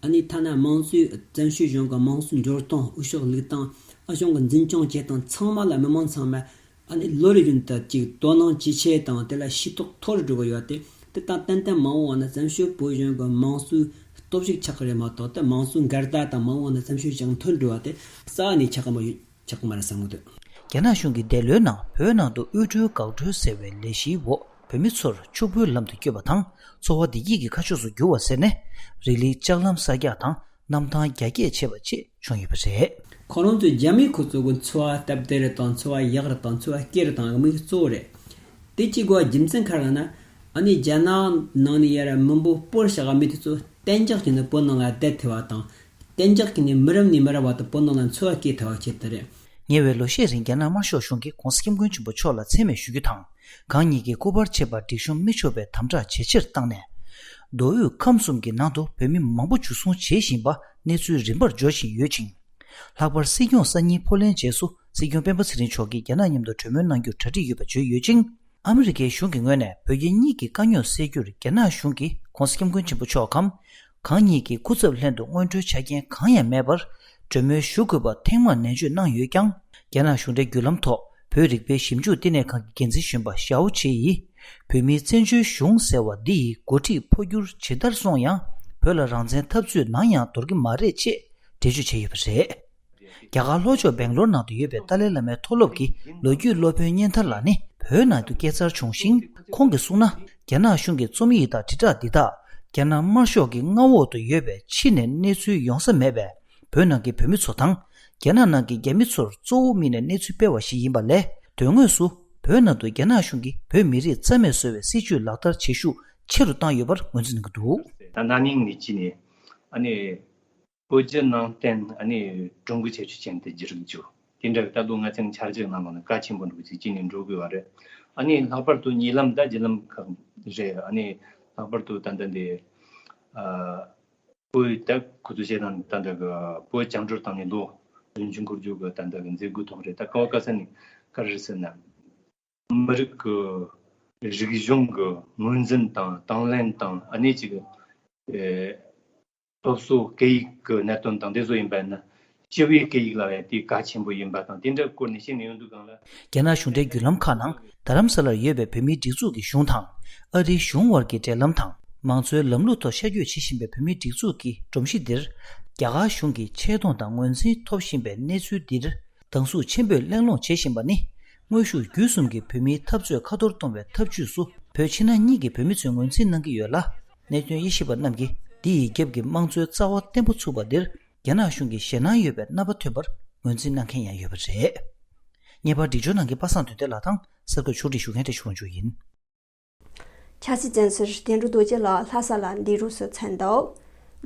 ཨ་ནི་ཐ་ན་དམངས་གཙོའི་བཙན་བྱོལ་གཞུང་གི་དམངས་གཙོའི་འབྱོར་སྟངས། འོས་ཤོག་བླུགས་སྟངས། ཨ་གཞུང་གི་འཛིན་སྐྱོང་བྱེད་སྟངས་ཚང་མ་ལ་མི་མང་ཚང་མས་ཨ་ནི་ལོ་རེ་བཞིན་དུ་ཅིག་དོ་སྣང་ཇེ་ཆེ་དང་། དེ་ལ་ཤེས་རྟོགས་མཐོ་རུ་འགྲོ་གི་ཡོད་དེ། དེ་དང་ཏན་ཏན་མ་འོངས་པ་ན་བཙན་བྱོལ་བོད་གཞུང་གི་དམངས་གཙོའི་སྟོབས་ཤུགས་ཆགས་ཀྱི་རེད་མ་གཏོགས། དེ་དམངས་གཙོའི་འགལ་ཟླ་དང་མ་འོངས་པ་ན་བཙན་བྱོལ་གཞུང་མཐུན་འགྲིག་པ་དེ་རྩ་བ་ནས་ཆགས་ཀྱི་མ་ཡོད། ཆགས་ཀྱི་མ་རེད་བསམ་གྱི་འདུག། རྒྱ་ནག་གཞུང་གིས་འདས་ལོའི་ནང་བོད་ནང་དུ་དབུལ་སྒྲོལ་འགག་སྒྲོལ་ཟེར་བའི་ལས་གཞིའི་འོག་བོད་མི་ཚོར་ཕྱུག་པོའི་ལམ་དུ་བསྐྱོད་པ་དང་། འཚོ་བ་བདེ་སྐྱིད་ཀྱི་ཁ་ཕྱོགས་སུ་བསྒྱུར་བ་ཟེར་ནས། རི་ལིའི་ལྕགས་ལམ་གསར་རྒྱག་དང་གནམ་ཐང་རྒྱ་སྐྱེད་བྱས་པ་བཅས་བྱུང་ཡོད་པ་རེད། ཁོ་རང་ཚོས་རྒྱ་མིས་ཁོ་ཚོ་གི་འཚོ་བ་སྟབས་བདེ་རུ་དང་། འཚོ་བ་ཡག་རུ་དང་། འཚོ་བ་སྐྱིད་རུ་བཏང་གི་དམིགས་གཙོ་བོ་རེད། དེ་བྱེད་དགོས་པ་རྒྱུ་མཚན་ག་རེ་ལབ་ན། ཨ་ནི་རྒྱ་ནག་ནང་ནས་ཡར་མི་འབོར་སྤོར་བཞག་གི་མི་དེ་ཚོ་གཏན་འཇགས་བྱས་ནས་བོད་ནང་ལ་བསྡད་ཐུབ་པ་དང་། གཏན་འཇགས་ཀྱི་ནི་མི་རབས་ནས་མི་རབས་བར་དུ་བོད་ནང་ལ་འཚོ་བ་སྐྱེལ་ཐུབ་པ་བྱེད་དེ་རེད། ཉེ་བའི་ལོ་ཤས་རིང་རྒྱ་ནག་དམར་ཤོག་གཞུང་གིས་༸གོང་ས་༸སྐྱབས་མགོན་ཆེན་པོ་མཆོག་ལ་མཚན་སྨད་ཞུ་རྒྱུ་དང་། གང་ཉིད་ཀྱི་སྐུ་པར་ཆད་པར་སྒྲིག་གཤོམ་མི་ཆོག་པའི་དམ་དྲག་ཇེ་ཆེར་བཏང་ནས། མདོ་དབུས་ཁམས་གསུམ་གྱི་ནང་དུ་བོད་མི་མང་པོ་འཇུ་བཟུང་བྱེད་བཞིན་པ་གནས་ཚུལ་རིམ་པར་འབྱོར་བཞིན་ཡོད་ཅིང་། ལྷག་པར་སྲིད་སྐྱོང་གསར་རྙིང་ཕོག་ལེན་རྗེས་སུ་སྲིད་སྐྱོང་སྤེན་པ་ཚེ་རིང་མཆོག་གིས་རྒྱ་ནག་མཉམ་དུ་གྲོས་མོལ་གནང་རྒྱུར་གྲ་སྒྲིག་ཡོད་པ་བརྗོད་ཡོད་ཅིང་། ཨ་མི་རི་ཀའི་གཞུང་གི་ངོས་ནས་བོད་རྒྱ་གཉིས་ཀྱི་དཀའ་རྙོག་སེལ་རྒྱུར་རྒྱ་ནག་གཞུང་གིས་༸གོང་ས་༸སྐྱབས་མགོན་ཆེན་པོ་མཆོག་གམ། གང་ཉིད་ཀྱི་སྐུ་ཚབ་ལྷན་དུ་སྔོན་འགྲོའི་ཆ་རྐྱེན་གང་ཡང་མེད་པར་གྲོས་མོལ་ཞུ་དགོས་པ་ཐེངས་མང་ནན་བརྗོད་གནང་ཡོད་ཀྱང་། རྒྱ་ནག་གཞུང་འབྲེལ་བརྒྱུད་ལམ་ཐོག་བོད་རིག་པའི་ཞིབ་འཇུག་བསྟི་གནས་ཁང་གི་འགན་འཛིན་གཞོན་པ་ཞའོ་ཆེ་ཡིས། བོད་མིའི་བཙན་བྱོལ་གཞུང་ཟེར་བ་འདི་ཡི་འགོ་ཁྲིད་འཕོ་འགྱུར་ཇི་ལྟར་སོང་ཡང་། བོད་ལ་རང་བཙན་འཐབ་རྩོད་ནམ་ཡང་འདོར་གྱི་མ་རེད་ཅེས་འགྲེལ་བརྗོད་བྱས་ཡོད་པ་རེད། རྒྱ་གར་ལྷོ་ཕྱོགས་སྦེང་ལོར་ནང་དུ་ཡོད་པའི་ཏཱ་ལའི་བླ་མའི་མཐོ་སློབ་ཀྱི་ལོ་རྒྱུས་སློབ་དཔོན་གཉན་ཐར་ལགས་ནི་བོད་ནང་དུ་སྐྱེས་འཚར་བྱུང་ཞིང་། ཁོང་གིས་གསུངས་ན། རྒྱ་ནག་གཞུང་གི་རྩོམ་ཡིག་དང་དྲིལ་བསྒྲགས་འདི་དག་རྒྱ་ནག་དམར་ཤོག་གི་མངའ་འོག་ཏུ་ཡོད་པའི་ཕྱི་ནས་གནས་ཚུལ་ཡོང་ས་མེད་པའི་བོད་ནང་གི་བོད་མི་ཚོ་དང་། རྒྱ་ནག་ནང་གི་རྒྱ་མི་ཚོར་གཙོ་བོ་དམིགས་ནས་གནས་ཚུལ་སྤེལ་བ་ཞིག་ཡིན་པ་ལས། དོན་དངོས་སུ་བོད་ནང་དུ་རྒྱ་ནག་གཞུང་གིས་བོད་མི་རིགས་རྩ་མེད་བཟོ་བའི་སྲིད་ཇུས་ལག་བསྟར་བྱེད་ཤུགས་ཆེ་རུ་བཏང་ཡོད་པར་ངོས་འཛིན་གནང་གི་འདུག། ད་ན་ནིང་ནས་ཅི་ནས་ཨ་ནི། བོད་བརྒྱུད་ནང་བསྟན་ཨ་ནི་ཀྲུང་གོའི་ཁྱད་ཆོས་ཅན་དུ་བསྒྱུར་རྒྱུ། དེ་འདྲ་ད་དུང་ང་ཚོའི་འཆར་གཞི་ནང་ལོགས་ནས་གལ་ཆེན་པོ་འགྲོ་གི་ཅིག་ཅི་ནས་འགྲོ་དགོས་པ་རེད། ཨ་ནི་ལྷག་པར་དུ་ཉེ་ལམ་དང་རྗེས་ལམ་ཁག་རེད། ཨ་ནི་ལྷག་པར་དུ་ད་ལྟ་འདི་ཨ་བོད་ད་ཁོ་ཚོ་བཤད་སྟངས་ད་ལྟ་གི་བོད་བཅིངས་འགྲོལ་བཏང་ནས་ལོ་བདུན་ཅུ་འཁོར་རྒྱུ་གི་ད་ལྟ་གི་མཛད་སྒོའི་ཐོག་རེད། ད་ཀ་བ་ཀ་ས་ནས་ག་རེ་ཟེར་ན། མི་རིགས་ཀྱི་རིག་གཞུང་གི་ངོས་འཛིན་དང་དང་ལེན་དང་། ཨ་ནི་ཅིག་ཨེ། སློབ་གསོ་སྐད་ཡིག་གི་གནད་དོན་དང་དེ་ཚོ་ཡིན་པ་ཡིན་ན། སྤྱི་བའི་སྐད་ཡིག་ལ་ཡང་དེ་གལ་ཆེན་པོ་ཡིན་པ་དང་། དེ་འདྲ་སྐོར་ནས་བཤད་ནས་ཡོང་དུས་སྒང་ལ། རྒྱ་ནག་གཞུང་འབྲེལ་བརྒྱུད་ལམ་ཁག་ནང་རྡ་རམ་ས་ལར་ཡོད་པའི་བོད་མིའི་སྒྲིག་འཛུགས་ཀྱི་གཞུང་དང་། ཨ་རིའི་གཞུང་དབར་གྱི་འབྲེལ་ལམ་དང་། མང་གཙོའི་ལམ་ལུགས་ཐོག་ཤར་བསྐྱོད་བྱེད་བཞིན་པའི་བོད་མིའི་སྒྲིག་འཛུགས་ཀྱི་སྒྲོམ་གཞི་འདིར། རྒྱ་གར་གཞུང་གིས་ཆེ་མཐོང་དང་ངོས་འཛིན་ཐོབ་བཞིན་པའི་གནས་ཚུལ་འདིར། སྡང་ཟུག་ཆེན་པོས་གླེང་སློང་བྱེད་བཞིན་པ་ནི། དངོས་ཤུགས་བརྒྱུད་གསུམ་གྱིས་བོད་མིའི་འཐབ་རྩོད་ཁ་ཐོར་གཏོང་བའི་ཐབས་ཇུས་སུ། བོད་ཕྱི་ནང་གཉིས་ཀྱི་བོད་མི་ཚོས་ངོས་འཛིན་གནང་གི་ཡོད་ལ། གནད་དོན་དབྱེ་ཞིབ་པ་རྣམས་ཀྱིས། འདི་ཡི་རྒྱབ་ཀྱི་དམངས་གཙོའི་རྩ་བ་བརྟན་པོ་ཚུགས་པ་འདིར། རྒྱ་ནག་གཞུང་གི་ཞེད་སྣང་ཡོད་པའི་རྣམ་པ་ཐོན་པར་ངོས་འཛིན་གནང་མཁན་ཡང་ཡོད་པ་རེད། ངེས་པར་འགྲིག་སྦྱོར་གནང་མཁན་པ་སངས་དོན་ལྡན་ལགས་དང་། གསར་འགོད་ཕྱོགས་སྒྲིག་ཞུ་མཁན་བཀྲ་ཤིས་དབང་ཕྱུག་ཡིན། ཆབ་སྲིད་བཙོན་ཟུར་དོན་གྲུབ་རྡོ་རྗེ་ལགས་ལྷ་ས་ལ་འདས་གྲོངས་སུ་ཕྱིན་འདུག་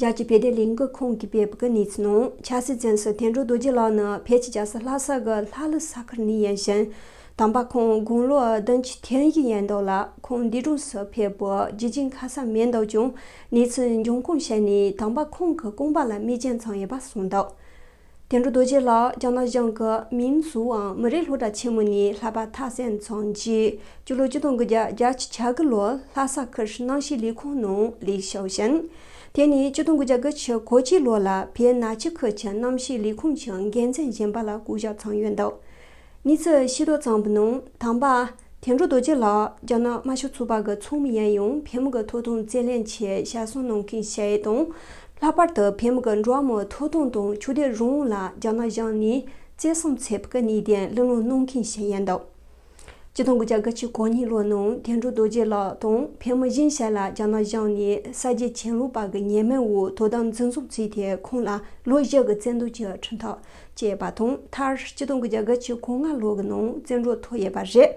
རྒྱལ་སྤྱིའི་བོད་དོན་ལས་འགུལ་ཁང་གིས་སྤེལ་བའི་གནས་ཚུལ་ནང་། ཆབ་སྲིད་བཙོན་ཟུར་དོན་གྲུབ་རྡོ་རྗེ་ལགས་ནི་བོད་ཀྱི་རྒྱལ་ས་ལྷ་ས་གི་ལྷ་ལུ་ས་ཁུལ་ནས་ཡིན་ཞིང་། དམ་པ་ཁོང་དགུང་ལོ་བདུན་ཅུ་དོན་བཞི་ཡིན་འདུག་ལ། ཁོང་འདས་གྲོངས་སུ་ཕེབས་པའི་རྒྱུ་རྐྱེན་ཁ་གསལ་མེད་འདུག་ཀྱང་། གནས་ཚུལ་འབྱུང་ཁུངས་ཤིག་ནས་དམ་པ་ཁོང་གི་རྐང་པ་ལ་རྨས་སྐྱོན་བྱུང་ཡོད་པ་གསུངས་འདུག་དོན་གྲུབ་རྡོ་རྗེ་ལགས་རྒྱ་ནག་གཞུང་གི་མིང་སྲིད་དབང་མི་རིགས་སློབ་གྲྭ་ཆེན་མོ་ནས་ལྷག་པར་མཐར་སོན་ཚར་རྗེས། སྤྱི་ལོ་ཆིག་སྟོང་དགུ་བརྒྱ་བརྒྱད་ཅུ་གྱ་དགུ་ལོར་ལྷ་ས་ཁུལ་གནམ་གཤིས་ལས་ཁུངས་ནང་ལས་བྱས་ཤིང་། དེ་ནས་ཆིག་སྟོང་དགུ་བརྒྱ་དགུ་བཅུ་གོ་གཅིག་ལོ་ལ་བོད་ནག་ཆུ་ཁུལ་གྱི་གནམ་གཤིས་ལས་ཁུངས་ཀྱི་འགན་འཛིན་གཞོན་པ་ལ་བསྐོ་གཞག་བྱུང་ཡོད་འདུག་གནས་ཚུལ་ཤེས་རྟོགས་བྱུང་བའི་ནང་། དམ་པ་དོན་གྲུབ་རྡོ་རྗེ་ལགས་རྒྱ་ནག་དམར་ཤོག་ཚོགས་པ་གི་ཚོགས་མི་ཡིན་ཡང་། བོད་མི་གི་ཐོབ་ཐང་རྩོད་ལེན་ཆེད་ཞབས་སོར་གནང་མཁན་ཞིག་དང་། ལྷག་པར་དུ་བོད་མི་གི་འགྲོ་བ་མིའི་ཐོབ་ཐང་དང་ཆོས་དད་རང་དབང་ལ་རྒྱ་ནག་གཞུང་ནས་བརྩི་སྲུང་བྱེད་པའི་གནད་དོན་གླེང་སློང་གནང་མཁན་ཞིག་ཡིན་འདུག་སྤྱི་ལོ་ཆིག་སྟོང་དགུ་བརྒྱ་དགུ་བཅུ་གོ་གཉིས་ལོའི་ནང་དོན་གྲུབ་རྡོ་རྗེ་ལགས་དང་བོད་མི་གཞན་ཞིག་ལ་རྒྱ་ནག་གཞུང་ནས་གསར་བརྗེ་གྱེན་ལོག་པ་གི་ཉེས་མིང་འོག་དོ་དམ་འཛིན་བཟུང་བྱས་ཏེ། ཁོང་ལ་ལོ་བཞི་གི་བཙོན་འཇུག་གི་ཁྲིམས་ཐག་བཅད་པ་དང་། མཐར་ཆིག་སྟོང་དགུ་བརྒྱ་དགུ་བཅུ་གོ་ལྔ་ལོ་གི་ནང་བཙོན་གྲོལ་ཐོབ་ཡོད་པ་རེད།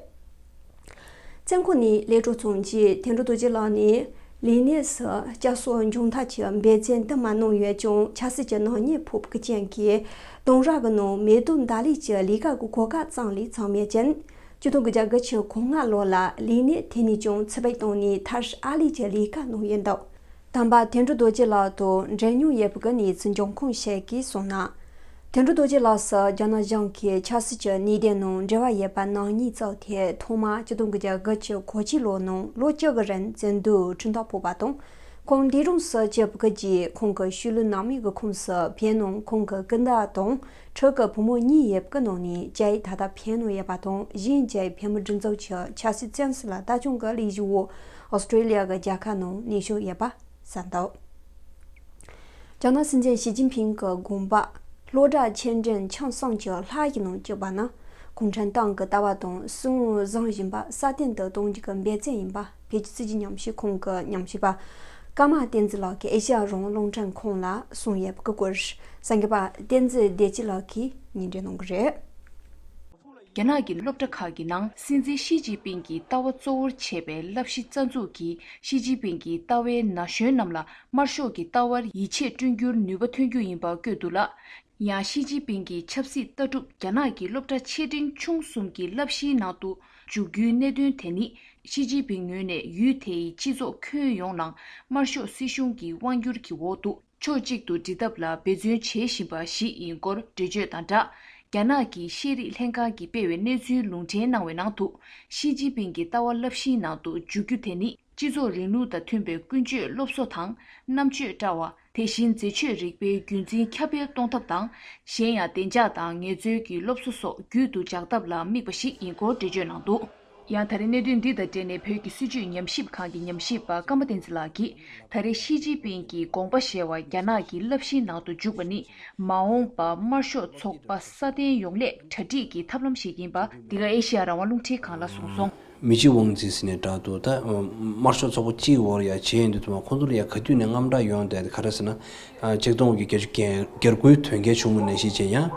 བཙོན་ཁང་ནས་གློད་གྲོལ་བྱུང་རྗེས་དོན་གྲུབ་རྡོ་རྗེ་ལགས་ནས་ལས་གནས་སུ་བསྐྱར་གསོ་སྦྱོང་བརྡར་གྱི་འབད་བརྩོན་དུ་མ་གནང་ཡོད་ཀྱང་། ཆབ་སྲིད་ཀྱི་ནག་ཉེས་ཕོག་པའི་རྐྱེན་གྱིས། གདུང་རབས་ཀྱི་ནང་མེ་ཏོག་འདབ་ལས་ཀྱི་ལས་ཀ་གི་གོ་སྐབས་ཙམ་ལས་བྱུང་མེད་ཅིང་། ཆིག་སྟོང་དགུ་བརྒྱ་དགུ་བཅུ་གོ་ལྔ་ལོ་ལ་ལས་གནས་དེ་ནས་ཀྱང་ཕྱིར་འབུད་བཏང་ནས། མཐར་ཨ་ལི་ཀྱི་ལས་ཀ་གནང་ཡོད་འདུག་དམ་པ་དོན་གྲུབ་རྡོ་རྗེ་ལགས་དང་འབྲེལ་མྱོང་ཡོད་པའི་གནས་ཚུལ་འབྱུང་ཁུངས་ཤིག་གིས་གསུངས་ན། དོན་གྲུབ་རྡོ་རྗེ་ལགས་སུ་རྒྱ་ནག་གཞུང་གིས་ཆབ་སྲིད་ཀྱི་གནད་དོན་ནང་འབྲེལ་བ་ཡོད་པ་ནག་ཉེས་བཙུགས་ཏེ། ཐོག་མར་ཆིག་སྟོང་དགུ་བརྒྱ་དགུ་བཅུ་གོ་གཅིག་ལོའི་ནང་ལོ་བཅུ་གི་རིང་བཙོན་འཇུག་ཁྲིམས་ཐག་ཕོག་པ་དང་། ཁོང་འདས་གྲོངས་སུ་གྱུར་པའི་རྗེས། ཁོང་གི་ཤུལ་ལུས་ནང་མི་གི་ཁོངས་སུ་བོད་ནང་ཁོང་གི་སྐུ་ཟླ་དང་ཕྲུ་གུ་བུ་མོ་གཉིས་ཡོད་པའི་ནང་ནས། བཅས་ད་ལྟ་བོད་ནང་ཡོད་པ་དང་། གཞན་བཅས་བོད་མི་སྒྲིག་འཛུགས་ཀྱི་ཆབ་སྲིད་བཙོན་ཟུར་ལ་ལྟ་སྐྱོང་གི་ལས་གཞི་འོག་ཨོ་སི་ཀྲི་ལི་ཡ་གི་རྒྱལ་ཁབ་ནང་གནས་བཞུགས་ཡོད་པ་གསལ་འདུག་རྒྱ་ནག་སྲིད་འཛིན་ཞི་ཅིན་ཕིང་གི་དགོངས་པ། སློབ་གྲྭ་ཆེ་འབྲིང་ཆུང་གསུམ་གྱི་ལྷ་ཡི་ནང་བཅུག་པ་ནི། གུང་ཁྲན་ཏང་གི་ལྟ་བ་དང་སྲིད་དབང་བཟུང་བཞིན་པ་སྲ་བརྟན་དུ་གཏོང་རྒྱུ་གི་འབད་བརྩོན་ཡིན་པ། བོད་ཀྱི་སྲིད་བྱུས་ཉམས་ཞིབ་ཁང་གི་ཉམས་ཞིབ་པ་ཀརྨ་བསྟན་འཛིན་ལགས་ཀྱིས་ཨེ་ཤེ་ཡ་རང་དབང་རླུང་འཕྲིན་ཁང་ལ་གསུངས་ཡོད་པའི་སྐོར། གསར་འགོད་པ་བསྟན་འཛིན་བདེ་སྐྱིད་ལགས་ཀྱིས་སྙན་སྒྲོན་གནང་གི་རེད། རྒྱ་ནག་གི་སློབ་གྲྭ་ཁག་གི་ནང་སྲིད་འཛིན་ཞི་ཅིན་ཕིང་གི་ལྟ་བ་གཙོ་བོར་བྱས་པའི་བསླབ་གཞི་རྩ་འཛུགས་ཀྱིས། ཞི་ཅིན་ཕིང་གི་ལྟ་བས་ན་གཞོན་རྣམས་ལ་དམར་ཤོག་གི་ལྟ་བར་ཡིད་ཆེས་བསྐྲུན་རྒྱུར་ནུས་པ་ཐོན་རྒྱུ་ཡིན་པ་བཀོད་འདུག་ལ། ཡང་ཞི་ཅིན་ཕིང་གི་ཆབ་སྲིད་ལྟ་གྲུབ་རྒྱ་ནག་གི་སློབ་གྲྭ་ཆེ་འབྲིང་ཆུང་གསུམ་གྱི་བསླབ་གཞིའི་ནང་དུ་འཇུག་རྒྱུའི་གནད་དོན་དེ་ནི། ཞི་ཅིན་ཕིང་ངོས་ནས་ཡུལ་དེའི་སྤྱི་ཚོགས་ཁྱོན་ཡོངས་ནང་དམར་ཤོག་སྲིད་གཞུང་གི་དབང་སྒྱུར་གྱི་འོག་ཏུ་ཕྱོགས་གཅིག་ཏུ་སྒྲིལ་ཐབས་ལ་འབད་བརྩོན་བྱེད་བཞིན་པ་ཞིག་ཡིན་སྐོར་འགྲེལ་བརྗོད་དང་སྦྲགས། རྒྱ་ནག་གི་ཤེས་རིག་ལྷན་ཁང་གིས་སྤེལ་བའི་གནས་ཚུལ་ལུང་འདྲེན་གནང་བའི་ནང་དུ། ཞི་ཅིན་ཕིང་གི་ལྟ་བ་བསླབ་གཞིའི་ནང་དུ་འཇུག་རྒྱུ་དེ་ནི། སྤྱི་ཚོགས་རིང་ལུགས་དང་མཐུན་པའི་ཀུན་སྤྱོད་སློབ་གསོ་དང་རྣམ་དཔྱོད་བཀྲ་བ། དེ་བཞིན་མཛེས་དཔྱོད་རིག་པའི་རྒྱུན་འཛིན་ཁྱབ་སྤེལ་གཏོང་ཐབས་དང་། གཞན་ཡང་བདེ་འཇགས་དང་ངལ་རྩོལ་གྱི་སློབ་གསོ་སོགས་རྒྱུད་དུ་འཇགས་ཐབས་ལ་དམིགས་པ་ཞིག་ཡིན་སྐོར་འགྲེལ་བརྗོད་གནང་འདུག་ཡང་ད་རེས་གནད་དོན་འདི་དང་འབྲེལ་ནས་བོད་ཀྱི་སྲིད་བྱུས་ཉམས་ཞིབ་ཁང་གི་ཉམས་ཞིབ་པ་ཀརྨ་བསྟན་འཛིན་ལགས་ཀྱིས། ད་རེས་ཞི་ཅིན་ཕིང་གི་དགོངས་པ་ཞེས་པ་རྒྱ་ནག་གི་བསླབ་གཞིའི་ནང་དུ་འཇུག་པ་ནི། མ་འོངས་པ་དམར་ཤོག་ཚོགས་པ་སྲ་བརྟན་ཡོང་སླད་གྲ་སྒྲིག་གི་ཐབས་ལམ་ཞིག་ཡིན་པ། འདི་ག་ཨེ་ཤེ་ཡ་རང་དབང་རླུང་འཕྲིན་ཁང་ལ་གསུངས་སོང་། མི་ཅི་ཝང་ཙི་ཟེར་ནས་བསྒྲགས་འདུག་ད་དམར་ཤོག་ཚོགས་པ་གཅིག་འོག་ལ་ཡ་བྱས་ཡོང་དུས་ཙམ་པ། ཁོང་ཚོ་ལ་ཡ་ག་དུས་ནས་དངངས་སྐྲག་ཡོང་བསྡད་དེ། ག་རེ་ཟེར་ན། ཆིག་སྟོང་དགུ་བརྒྱ་བརྒྱད་ཅུ་གྱ་དགུའི་དོན་རྐྱེན་བྱུང་བ་ནང་བཞིན་བྱས་ཡང་།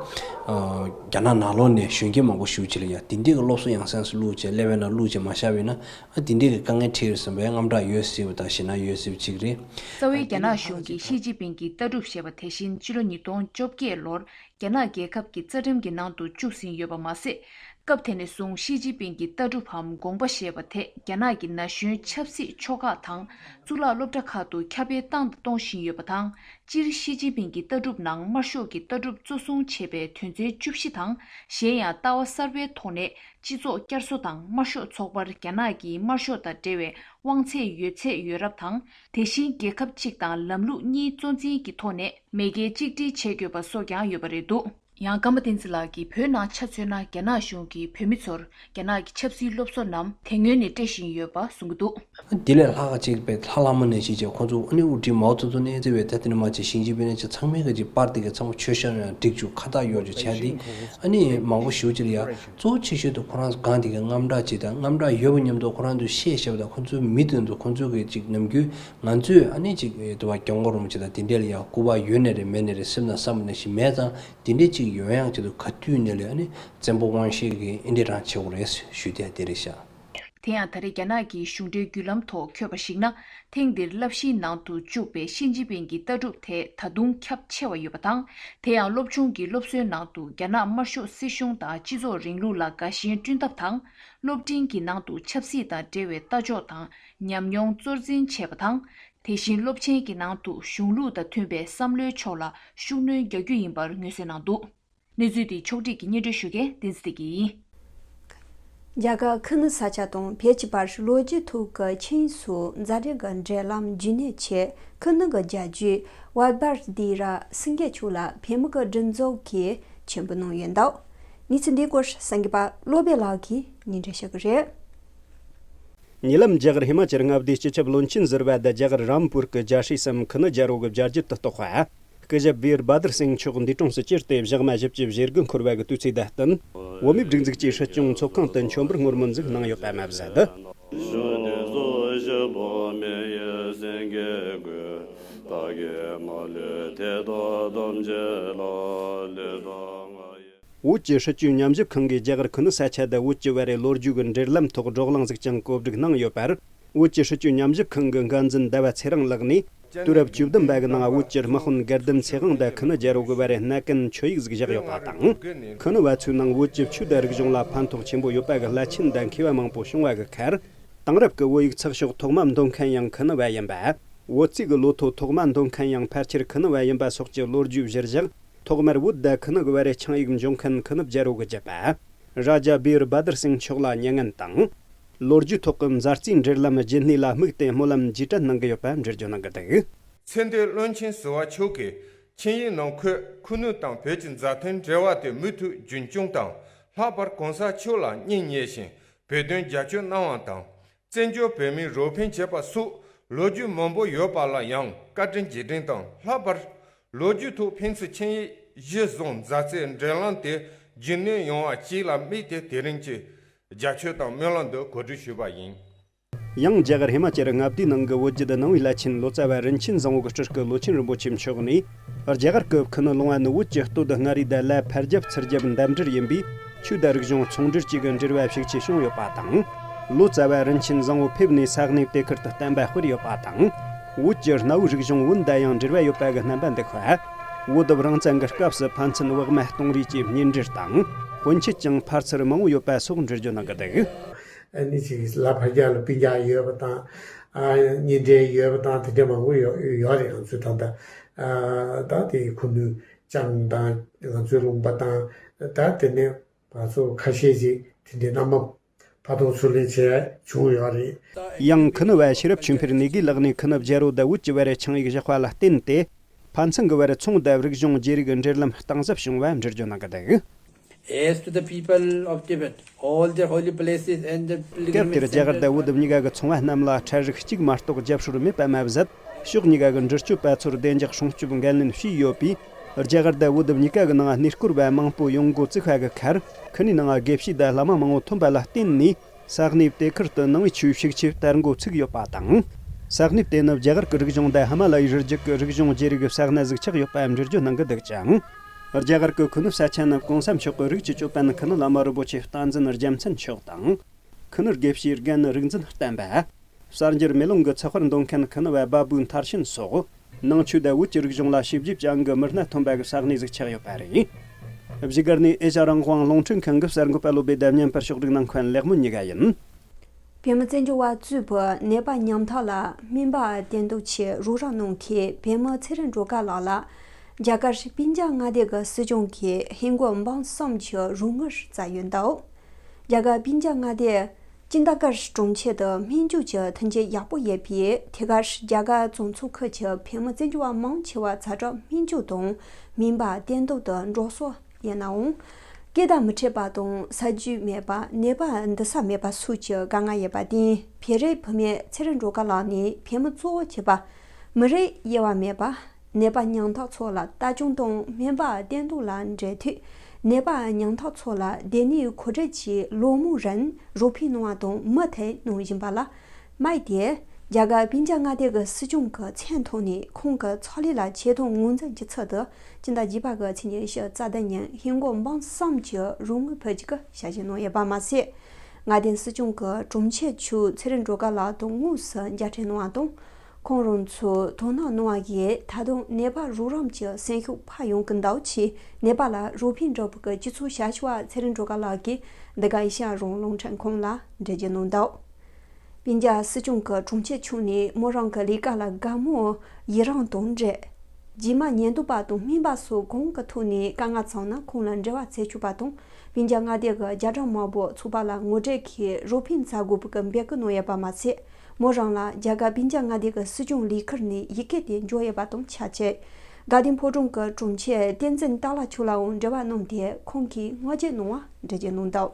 རྒྱ་ནག་ནང་ལོགས་ནས་གཞོན་སྐྱེས་མང་པོ་ཞིག་ཅིག་ལ་ཡ་དེ་འདྲའི་གི་སློབ་གསོ་ཡང་སེམས་སུ་བླུགས་བྱས། ཀླད་པའི་ནང་བླུགས་བྱས་མ་བཞག་པ་ཡིན་ན། ཨ་དེ་འདྲའི་གི་དཀའ་ངལ་འཕྲད་ཡོད་བསམ་པའི་དངངས་སྐྲག་ཡོད་སྲིད་པ་དང་། ཞེད་སྣང་ཡོད་སྲིད་པ་ཅིག་རེད། རྩ་བའི་རྒྱ་ནག་གཞུང་གིས་ཞི་ཅིན་ཕིང་གི་ལྟ་གྲུབ་ཞེས་པ་དེ་བཞིན་ཕྱི་ལོ་ཉིས་སྟོང་བཅོ་བརྒྱད་ལོར་རྒྱ་ནག་རྒྱལ་ཁབ་ཀྱི་རྩ་ཁྲིམས་ཀྱི་ནང་དུ་བཅུག་ཟིན་ཡོད་པ་མ་ཟད། སྐབས་དེ་ནས་བཟུང་ཞི་ཅིན་ཕིང་གི་ལྟ་གྲུབ་བམ་དགོངས་པ་ཞེས་པ་དེ་རྒྱ་ནག་གི་ན་གཞོན་ཆབ་སྲིད་ཕྱོགས་ཁག་དང་གཙུག་ལག་སློབ་གྲྭ་ཁག་ཏུ་ཁྱབ་སྤེལ་བཏང་དང་གཏོང་བཞིན་ཡོད་པ་དང་། སྤྱིར་ཞི་ཅིན་ཕིང་གི་ལྟ་གྲུབ་ནང་དམར་ཤོག་གི་ལྟ་གྲུབ་གཙོ་བཟུང་བྱས་པའི་དོན་ཚན་བཅུ་བཞི་དང་། གཞན་ཡང་ལྟ་བ་གསར་པའི་ཐོག་ནས་སྤྱི་ཚོགས་བསྐྱར་གསོ་དང་། དམར་ཤོག་ཚོགས་པར་རྒྱ་ནག་གི་དམར་ཤོག་དང་འབྲེལ་བའི་དབང་ཚད་ཡོད་ཚད་ཡོད་རབས་དང་། དེ་བཞིན་རྒྱལ་ཁབ་གཅིག་དང་ལམ་ལུགས་གཉིས་གཙོ་འཛིན་གྱི་ཐོག་ནས་མེས་རྒྱལ་གཅིག་སྒྲིལ་བྱེད་དགོས་པ་སོགས་ཀྱང་ཡོད་པ་རེད་འདུག་ཡང་ཀརྨ་བསྟན་འཛིན་ལགས་ཀྱིས་བོད་ནང་ཆ་མཚོན་ན་རྒྱ་ནག་གཞུང་གིས་བོད་མི་ཚོར་རྒྱ་ནག་གི་ཆབ་སྲིད་སློབ་གསོ་རྣམས་དེ་སྔོན་ནས་སྤྲད་བཞིན་ཡོད་པ་གསུང་གི་འདུག། དེ་ལས་ལྷག་ཅིག་པའི་ལྷ་ལྷ་མོ་ནས་ཤེས་བྱས་ཁོང་ཚོ་ཨ་ནི་དབུ་ཁྲིད་མའོ་ཙེ་ཏུང་ནས་བརྩི་བའི་ད་དེ་ནས་མ་བྱས་ཞིང་ཆེན་པའི་ནས་ཅིག་ཚང་མའི་གི་ཅིག་པར་དེ་གི་ཚང་མ་མཆོད་བཤམས་ཡང་བསྒྲིགས་བཅུག་ཁ་བཏགས་གཡོག་བཅུག་བྱས་ཏེ་ཨ་ནི་མང་པོ་ཞེ་པོ་ཅིག་ལ་ཡ་གཙོ་བོ་ཆེ་ཤོས་དེ་ཁོ་རང་གང་དེ་གི་དངངས་སྐྲག་ཅིག་དང་དངངས་སྐྲག་ཡོད་པ་མཉམ་དུ་ཁོ་རང་ཚོས་བཤད་བཤད་པ་དང་ཁོ་ཚོའི་མི་དེ་ཚོ་ཁོ་ཚོའི་གི་ཅིག་ནམ་རྒྱུན་ང་ཚོས་ཨ་ནི་ཅིག་དེ་བ་སྐྱབས་མགོན་རིན་པོ་ཆེ་དང་དེ་འདྲས་ལ་ཡ་སྐུ་པར་ཡོད་ནས་རེད་མེད་ནས་རེད་སེམས་ནང་བསམ་པ་ནང་བཞིན་མེད་ཙང་དེ་འདྲས་ཅིག་ཡོད་ཡང་ཆེད་དུ་ག་དུས་ནས་ལས་ཨ་ནི་བཙན་པོ་དབང་ཤེད་ཀྱིས་ཨེ་འདྲས་རང་བྱེད་དགོས་རེད་ཞུ་དེ་དེ་རེད་ཤག། དེ་ཡང་ད་རེས་རྒྱ་ནག་གི་གཞུང་འབྲེལ་བརྒྱུད་ལམ་ཐོག་འཁོད་པར་གཞིགས་ན། ཐེངས་འདིར་བསླབ་གཞིའི་ནང་དུ་བཅུག་པའི་ཞི་ཅིན་ཕིང་གི་ལྟ་གྲུབ་དེ་ད་དུང་ཁྱབ་ཆེ་བ་ཡོད་པ་དང་། དེ་ཡང་སློབ་ཆུང་གི་སློབ་གསོའི་ནང་དུ་རྒྱ་ནག་དམར་ཤོག་སྲིད་གཞུང་དང་སྤྱི་ཚོགས་རིང་ལུགས་ལ་དགའ་ཞེན་བསྐྲུན་ཐབས་དང་། སློབ་འབྲིང་གི་ནང་དུ་ཆབ་སྲིད་དང་འབྲེལ་བའི་ལྟ་ཕྱོགས་དང་ཉམས་མྱོང་གཙོར་འཛིན་བྱས་པ་དང་། དེ་བཞིན་སློབ་ཆེན་གྱི་ནང་དུ་གཞུང་ལུགས་དང་མཐུན་པའི་བསམ་བློའི་ཕྱོགས་ལ་ཤུགས་སྣོན་རྒྱག་རྒྱུ་ཡིན་པར་ངོས་འཛིན་གནང་འདུག། གནས་ཚུལ་འདི་ཕྱོགས་སྒྲིག་གིས་སྙན་སྒྲོན་ཞུ་མཁན་བསྟན་འཛིན་བདེ་སྐྱིད་ཡིན། རྒྱ་གར་ཁུ་ནུ་ས་ཆ་དང་བོད་ཀྱི་བར་ལོ་རྒྱུས་ཐོག་གི་ཆིངས་སུ་མཛའ་འབྲེལ་གྱི་འབྲེལ་ལམ་རྒྱུན་གནས་ཆེད་ཁུ་ནུ་གི་རྒྱལ་རྒྱུད་ཝཱལ་བྷར་དི་ར་སིང་གེ་མཆོག་ལ་བོད་མི་གི་སྒྲིག་འཛུགས་ཀྱིས་མཆོད་འབུལ་གནང་ཡོད་འདུག། གནས་ཚུལ་འདིའི་སྐོར་གསར་འགོད་པ་བློ་བྷེ་ལགས་ཀྱིས་སྙན་སྒྲོན་ཞུ་གི་རེད། ཉེ་ལམ་རྒྱ་གར་ཧི་མ་ཅལ་མངའ་སྡེའི་སྤྱི་ཁྱབ་བློན་ཆེན་ཟུར་པ་དང་རྒྱ་གར་རམ་པུར་གྱི་རྒྱལ་སྲས་སམ་ཁུ་ནུ་རྒྱལ་པོ་གི་རྒྱལ་རྒྱུད་དུ་གཏོགས་པ། སྐུ་ཞབས་བིར་བྷ་དར་སིང་མཆོག་འདས་གྲོངས་སུ་གྱུར་ཏེ་བཞག་མ་བཞི་བཅུ་ཞེ་དགུ་འཁོར་བ་གི་དུས་ཚིགས་དང་བསྟུན། བོད་མིའི་སྒྲིག་འཛུགས་ཀྱི་སྲིད་སྐྱོང་ཚོགས་ཁང་དུ་མཆོད་འབུལ་སྔོན་མོ་འཛུགས་གནང་ཡོད་པ་མ་ཟད། བོད་ཀྱི་སྲིད་བྱུས་མཉམ་ཞིབ་ཁང་གིས་རྒྱ་གར་ཁུ་ནུ་ས་ཆ་དང་བོད་ཀྱི་བར་རེ་ལོ་རྒྱུས་ཀྱི་འབྲེལ་ལམ་ཐོག་བགྲོ་གླེང་ཟིག་ཀྱང་གོ་སྒྲིག་གནང་ཡོད་པར། བོད་ཀྱི་སྲིད་བྱུས་མཉམ་ཞིབ་ཁང་གི་འགན་འཛིན་ཟླ་བ་ཚེ་རིང་ལགས་ནས། དུས་རབས་བཅུ་བདུན་པ་གི་ནང་བོད་ཀྱི་དམག་དཔོན་དགའ་ལྡན་ཚེ་དབང་དང་ཁུ་ནུ་རྒྱལ་པོ་གི་བར་རེ་མནའ་གན་ཆོད་ཡིག་ཟིག་བཞག་ཡོད་པ་དང་། ཁུ་ནུ་བ་ཚོའི་ནང་བོད་ཀྱི་ཆོས་དང་རིག་གཞུང་ལ་ཕན་ཐོགས་ཆེན་པོ་ཡོད་པ་གི་བླ་ཆེན་དང་མཁས་པ་མང་པོ་བྱུང་བ་གི་ཁར། དེང་རབས་ཀྱི་བོད་ཡིག་ཚགས་ཤོག་ཐོག་མ་འདོན་མཁན་ཡང་ཁུ་ནུ་བ་ཡིན་པ། བོད་ཚིག་གི་ལོ་ཐོ་ཐོག་མ་འདོན་མཁན་ཡང་ཕལ་ཆེར་ཁུ་ནུ་བ་ཡིན་པ་སོགས་ཀྱི་ལོ་རྒྱུས་གཞིར་བཞག། ཐོག་མར་བོད་དང་ཁུ་ནུ་གི་བར་རེ་ཆིངས་ཡིག་འཇོག་མཁན་ཁུ་ནུ་རྒྱལ་པོ་གི་བརྒྱུད་པ། རཱ་ཇཱ་བིར་བྷ་དར་སིང་མཆོག་ལ་མྱ་ངན་དང་། ལོ་རྒྱུས་ཐོག་གི་མཛའ་བརྩེའི་འབྲེལ་ལམ་རྒྱུན་གནས་ལ་དམིགས་ཏེ་སྨོན་ལམ་རྒྱས་སྤྲད་གནང་གི་ཡོད་པ་འགྲེལ་བརྗོད་གནང་གི་འདུག། ཚེ་འདས་བློན་ཆེན་ཟུར་པ་མཆོག་གིས་ཆིངས་ཡིག་ནང་འཁོད་ཁུ་ནུ་དང་བོད་ཀྱི་མཛའ་མཐུན་འབྲེལ་བ་དེ་མུ་མཐུད་རྒྱུན་སྐྱོང་དང་། ལྷག་པར་གོང་ས་མཆོག་ལ་སྙིང་ཉེ་ཞིང་བོད་དོན་རྒྱབ་སྐྱོར་གནང་བ་དང་། བཙན་བྱོལ་བོད་མིའི་རོགས་ཕན་བྱས་པ་སོགས་ལོ་རྒྱུས་མང་པོ་ཡོད་པ་ལ་ཡང་བཀའ་དྲིན་རྗེས་དྲན་དང་། ལྷག་པར་ལོ་རྒྱུས་ཐོག་ཕན་ཚུན་ཆིངས་ཡིག་གཞིར་བཟུང་མཛའ་བརྩེའི་འབྲེལ་ལམ་དེ་རྒྱུན་གནས་ཡོང་བ་བཅས་ལ་དམིགས་ཏེ་དེ་རིང་གི་རྒྱབ་སྐྱོར་དང་སྨོན་ལམ་འདི་གོ་སྒྲིག་ཞུས་པ་ཡིན། ཡང་རྒྱ་གར་ཧི་མ་ཅལ་མངའ་སྡེའི་ནང་གི་བོད་བརྒྱུད་ནང་པའི་བླ་ཆེན་ལོ་ཙཱ་བ་རིན་ཆེན་བཟང་པོ་གི་སྤྲུལ་སྐུ་ལོ་ཆེན་རིན་པོ་ཆེ་མཆོག་ནས། རྒྱ་གར་གྱི་ཁུ་ནུ་ལུང་བ་ནི་བོད་ཀྱི་སྟོད་མངའ་རིས་དང་ལ་ཕར་རྒྱབ་ཚུར་རྒྱབ་འདབས་འབྲེལ་ཡིན་པས། ཆོས་དང་རིག་གཞུང་ཚོང་འབྲེལ་བཅས་ཀྱི་འབྲེལ་བ་ཤུགས་ཆེ་བྱུང་ཡོད་པ་དང་། ལོ་ཙཱ་བ་རིན་ཆེན་བཟང་པོ་ཕེབས་ནས་ས་གནས་བདེ་ཁུལ་དུ་བསྟན་པ་སྤེལ་ཡོད་པ་དང་། བོད་ཀྱི་གནའ་བོའི་རིག་གཞུང་བོད་དང་ཡང་འབྲེལ་བ་ཡོད་པ་གི་རྣམ་པ་འདུག་པ། བོད་རང་བཙན་གྱི་སྐབས་སུ་ཕན་ཚུན་བག་མ་གཏོང་རེས་ཀྱི་གཉེན་འབྲེལ་དང་། དཔོན་ཆེད་ཀྱང་ཕར་ཚུར་མང་བོ་ཡོད་པ་སོགས་འགྲེལ་བརྗོད་གནང་གི་འདུག། ཨ་ནི་ཅིག་ལ་ཕར་རྒྱག་ལ་སྤུན་ཀྱག་ཡོད་པ་དང་། ཨ་གཉེན་འབྲེལ་ཡོད་པ་དང་དེ་འདྲ་མང་པོ་ཡོད་ཡོད་རེད། ང་ཚོའི་ད་ལྟ་ཨ་ད་དེ་ཁུ་ནུ་ཅང་དང་ང་ཚོའི་ལུང་པ་དང་ད་དེ་ནས་ང་ཚོ་ཁ་ཤས་ཅིག་དེ་འདྲའི་མནའ་མ་ཕར་ཐོག་ཚུར་ལེན་བྱས་བྱུང་ཡོད་རེད། ཡང་ཁུ་ནུ་བ་ཤེས་རབ་ཆོས་འཕེལ་གནས་དགེ་ལགས་ནས་ཁུ་ནུ་རྒྱལ་པོ་དང་བོད་ཀྱི་བར་ཆིངས་ཡིག་བཞག་པ་ལ་བརྟེན་ཏེ། ཕན་ཚུན་གྱི་བར་ཚོང་དང་རིག་གཞུང་བརྗེ་རེས་ཀྱི་འབྲེལ་ལམ་གཏིང་ཟབ་བྱུང་བ་འགྲེལ་བརྗོད་གནང་གི་འདུག། As to the people of Tibet, all their holy places and the pilgrimage སྐབས་དེར་རྒྱ་གར་དང་བོད་གཉིས་ཀ་གི་ཚོང་བ་རྣམས་ལ་ཁྲལ་རིགས་གཅིག་མ་གཏོགས་རྒྱབ་ཤོར་མེད་པ་མ་ཟད། ཕྱོགས་གཉིས་ཀ་གི་འགྲུལ་སྐྱོད་པ་ཚོར་བདེ་འཇགས་སྲུང་སྐྱོབ་འགན་ལེན་བྱས་ཡོད་པས། རྒྱ་གར་དང་བོད་གཉིས་ཀ་གི་ནང་གནས་སྐོར་བ་མང་པོ་ཡོང་འགོ་བཙུགས་པ་གི་ཁར། ཁུ་ནུའི་ནང་དགེ་བཤེས་དང་བླ་མ་མང་བོ་ཐོན་པ་ལ་བརྟེན་ནས། ས་གནས་བདེ་ཁུལ་དུ་ནང་པའི་ཆོས་ཤུགས་ཆེ་དར་འགོ་ཚུགས་ཡོད་པ་དང་། ས་གནས་དེ་ནི་རྒྱ་གར་གྱི་རིག་གཞུང་དང་ཧི་མ་ལ་ཡའི་རི་རྒྱུད་ཀྱི་རིག་གཞུང་བརྗེ་རེས་ཀྱི་ས་གནས་ཟིག་ཆགས་ཡོད་པ་འགྲེལ་བརྗོད་གནང་གི་འདུག་ཅིང་། རྒྱ་གར་གྱི་ཁུ་ནུ་ས་ཆ་ནི་གོང་ས་མཆོག་གི་རིགས་ཀྱི་ཅོད་པན་ཁུ་ནུ་བླ་མ་རིན་པོ་ཆེ་བསྟན་འཛིན་རྒྱལ་མཚན་མཆོག་དང་། ཁུ་ནུ་དགེ་བཤེས་རྒན་རིག་འཛིན་བསྟན་པ། གསར་འགྱུར་མེ་ལོང་གི་ཚགས་པར་འདོན་མཁན་ཁུ་ནུ་བ་བ་བུ་མཐར་ཕྱིན་སོགས། ནང་ཆོས་དང་བོད་ཀྱི་རིག་གཞུང་ལ་ཞིབ་འཇུག་ཅན་གྱི་མི་སྣ་ཐོན་པ་གི་ས་གནས་ཟིག་ཆགས་ཡོད་པ་རེད། བཞུགས་སྒར་ནས་ཨེ་ཤ་རང་དབང་རླུང་འཕྲིན་ཁང་གི་གསར་འགོད་པ་བློ་བདེ་དང་བརྙན་པར་ཕྱོགས་སྒྲིག་གནང་མཁན་ལེགས་སྨོན་གཉིས་ཀ་ཡིན། བོད་མི་བཙན་བྱོལ་བ་གཙོས་པའི་ནད་པ་ཉམ་ཐག་ལ་སྨན་པ་བསྟེན་གཏུག་ཆེད་རོགས་རམ་གནང་མཁན་བོད་མི་ཚེ་རིང་སྒྲོལ་དཀར་ལགས་ལ་རྒྱ་གར་སྤུན་ཀྱག་མངའ་སྡེ་གི་སྲིད་གཞུང་གིས་ཧིན་སྒོར་འབུམ་གསུམ་གྱི་རོགས་དངུལ་བསྩལ་ཡོད་འདུག། རྒྱ་གར་སྤུན་ཀྱག་མངའ་སྡེ་ཅི་ན་གར་གྲོང་ཁྱེར་དུ་སྨན་བཅོས་ཀྱི་མཐུན་རྐྱེན་ཡག་པོ་ཡོད་པས། དེ་གར་རྒྱ་གར་བཙོན་ཚོགས་ཁུལ་གྱི་བོད་མི་བཙན་བྱོལ་བ་མང་ཆེ་བ་ཛ་དྲག་སྨན་བཅོས་དང་སྨན་པ་བསྟེན་གཏུག་ཏུ་འགྲོ་སོང་ ཡིན་ནའང་། སྐད་དང་མི་འཕྲད་པ་དང་ཟ་རྒྱུ་མེད་པ། ནད་པ་འདུ་ས་མེད་པ་སོགས་ཀྱི་དཀའ་ངལ་ཡོད་པར་བརྟེན། བོད་རིགས་བུད་མེད་ཚེ་རིང་སྒྲོལ་དཀར་ལགས་ནི་བོད་མི་གཙོ་བོ་བྱས་པ། མི་རིགས་དབྱེ་བ་མེད་པ། ནད་པ་ཉམ་ཐག་ཚོ་ལ་ལྟ་སྐྱོང་དང་སྨན་པ་བསྟེན་གཏུག་ལ་འབྲེལ་མཐུད། ནད་པ་ཉམ་ཐག་ཚོ་ལ་སྡོད་གནས་གོ་སྒྲིག་གིས་ལོ་མང་རིང་རོགས་ཕན་གནང་བ་དང་མུ་མཐུད་གནང་བཞིན་པ་ལ། མ་ཡི་དེ། རྒྱ་གར་བིན་ཇ་མངའ་སྡེ་གི་སྲིད་སྐྱོང་གི་མཚན་ཐོག་ནས་ཁོང་གི་ཚོགས་ལས་ལ་ཆེ་མཐོང་ངོས་འཛིན་གྱི་ཚུལ་དུ། སྤྱི་ཟླ་བརྒྱད་པ་གི་ཚེས་ཉི་ཤུ་རྩ་བདུན་ཉིན་ཧིན་སྒོར་འབུམ་གསུམ་གྱི་རོགས་དངུལ་ཕུལ་རྒྱུ་གི་ཞལ་བཞེས་གནང་ཡོད་པ་མ་ཟད། མངའ་སྡེའི་སྲིད་སྐྱོང་གི་དྲུང་ཆེ་མཆོག་ཚེ་རིང་སྒྲོལ་དཀར་ལགས་དང་དངོས་སུ་མཇལ་འཕྲད་གནང་བ་དང་། ཁོང་རང་ཚོས་དོ་སྣང་གནང་བ་ཡིས་ད་དུང་ནད་པ་རོགས་རམ་གྱི་སེམས་ཤུགས་འཕར་ཡོང་གི་འདུག་ཅེས། ནད་པ་ལ་རོགས་ཕན་སྒྲུབ་པའི་སྤྱི་ཚོགས་ཞབས་ཞུ་བ་ཚེ་རིང་སྒྲོལ་དཀར་ལགས་ཀྱིས་འདི་ག་ཨེ་ཤ་ཡ་རང་དབང་རླུང་འཕྲིན་ཁང་ལ་འགྲེལ་བརྗོད་གནང་འདུག་བིན་ཇ་སྲིད་སྐྱོང་གི་དྲུང་ཆེ་མཆོག་ནས་མོ་རང་གི་ལས་ཀ་ལ་དགའ་མོས་ཡི་རངས་དང་འབྲེལ། རྗེས་མ་ཉེན་རྟོག་པ་དང་སྨན་པ་སོགས་གང་གི་ཐོག་ནས་དཀའ་ངལ་བྱུང་ན་ཁོང་ལ་འབྲེལ་བ་བྱེད་ཆོག་པ་དང་། བིན་ཇ་མངའ་སྡེ་གི་རྒྱ་གྲམ་དམར་པོ་ཚོགས་པ་ལ་ངོ་སྤྲོད་ཀྱིས་རོགས་ཕན་བྱ་དགོས་པའི་འབོད་སྐུལ་གནང་ཡོད་པ་མ་ཟད། མོ་རང་ལ་རྒྱ་གར་བིན་ཇ་མངའ་སྡེ་གི་སྲིད་སྐྱོང་ལས་ཁུར་ནས་ཡི་གེ་དེ་འབྱོར་ཡོད་པ་དང་ཆབས་ཅིག་དགའ་ལྡན་ཕོ་བྲང་གི་དྲུང་ཆེ་བསྟན་འཛིན་སྟག་ལྷ་མཆོག་ལའང་འབྲེལ་བ་གནང་སྟེ་ཁོང་གིས་བསྔགས་བརྗོད་གནང་བ་འགྲེལ་བརྗོད་གནང་འདུག་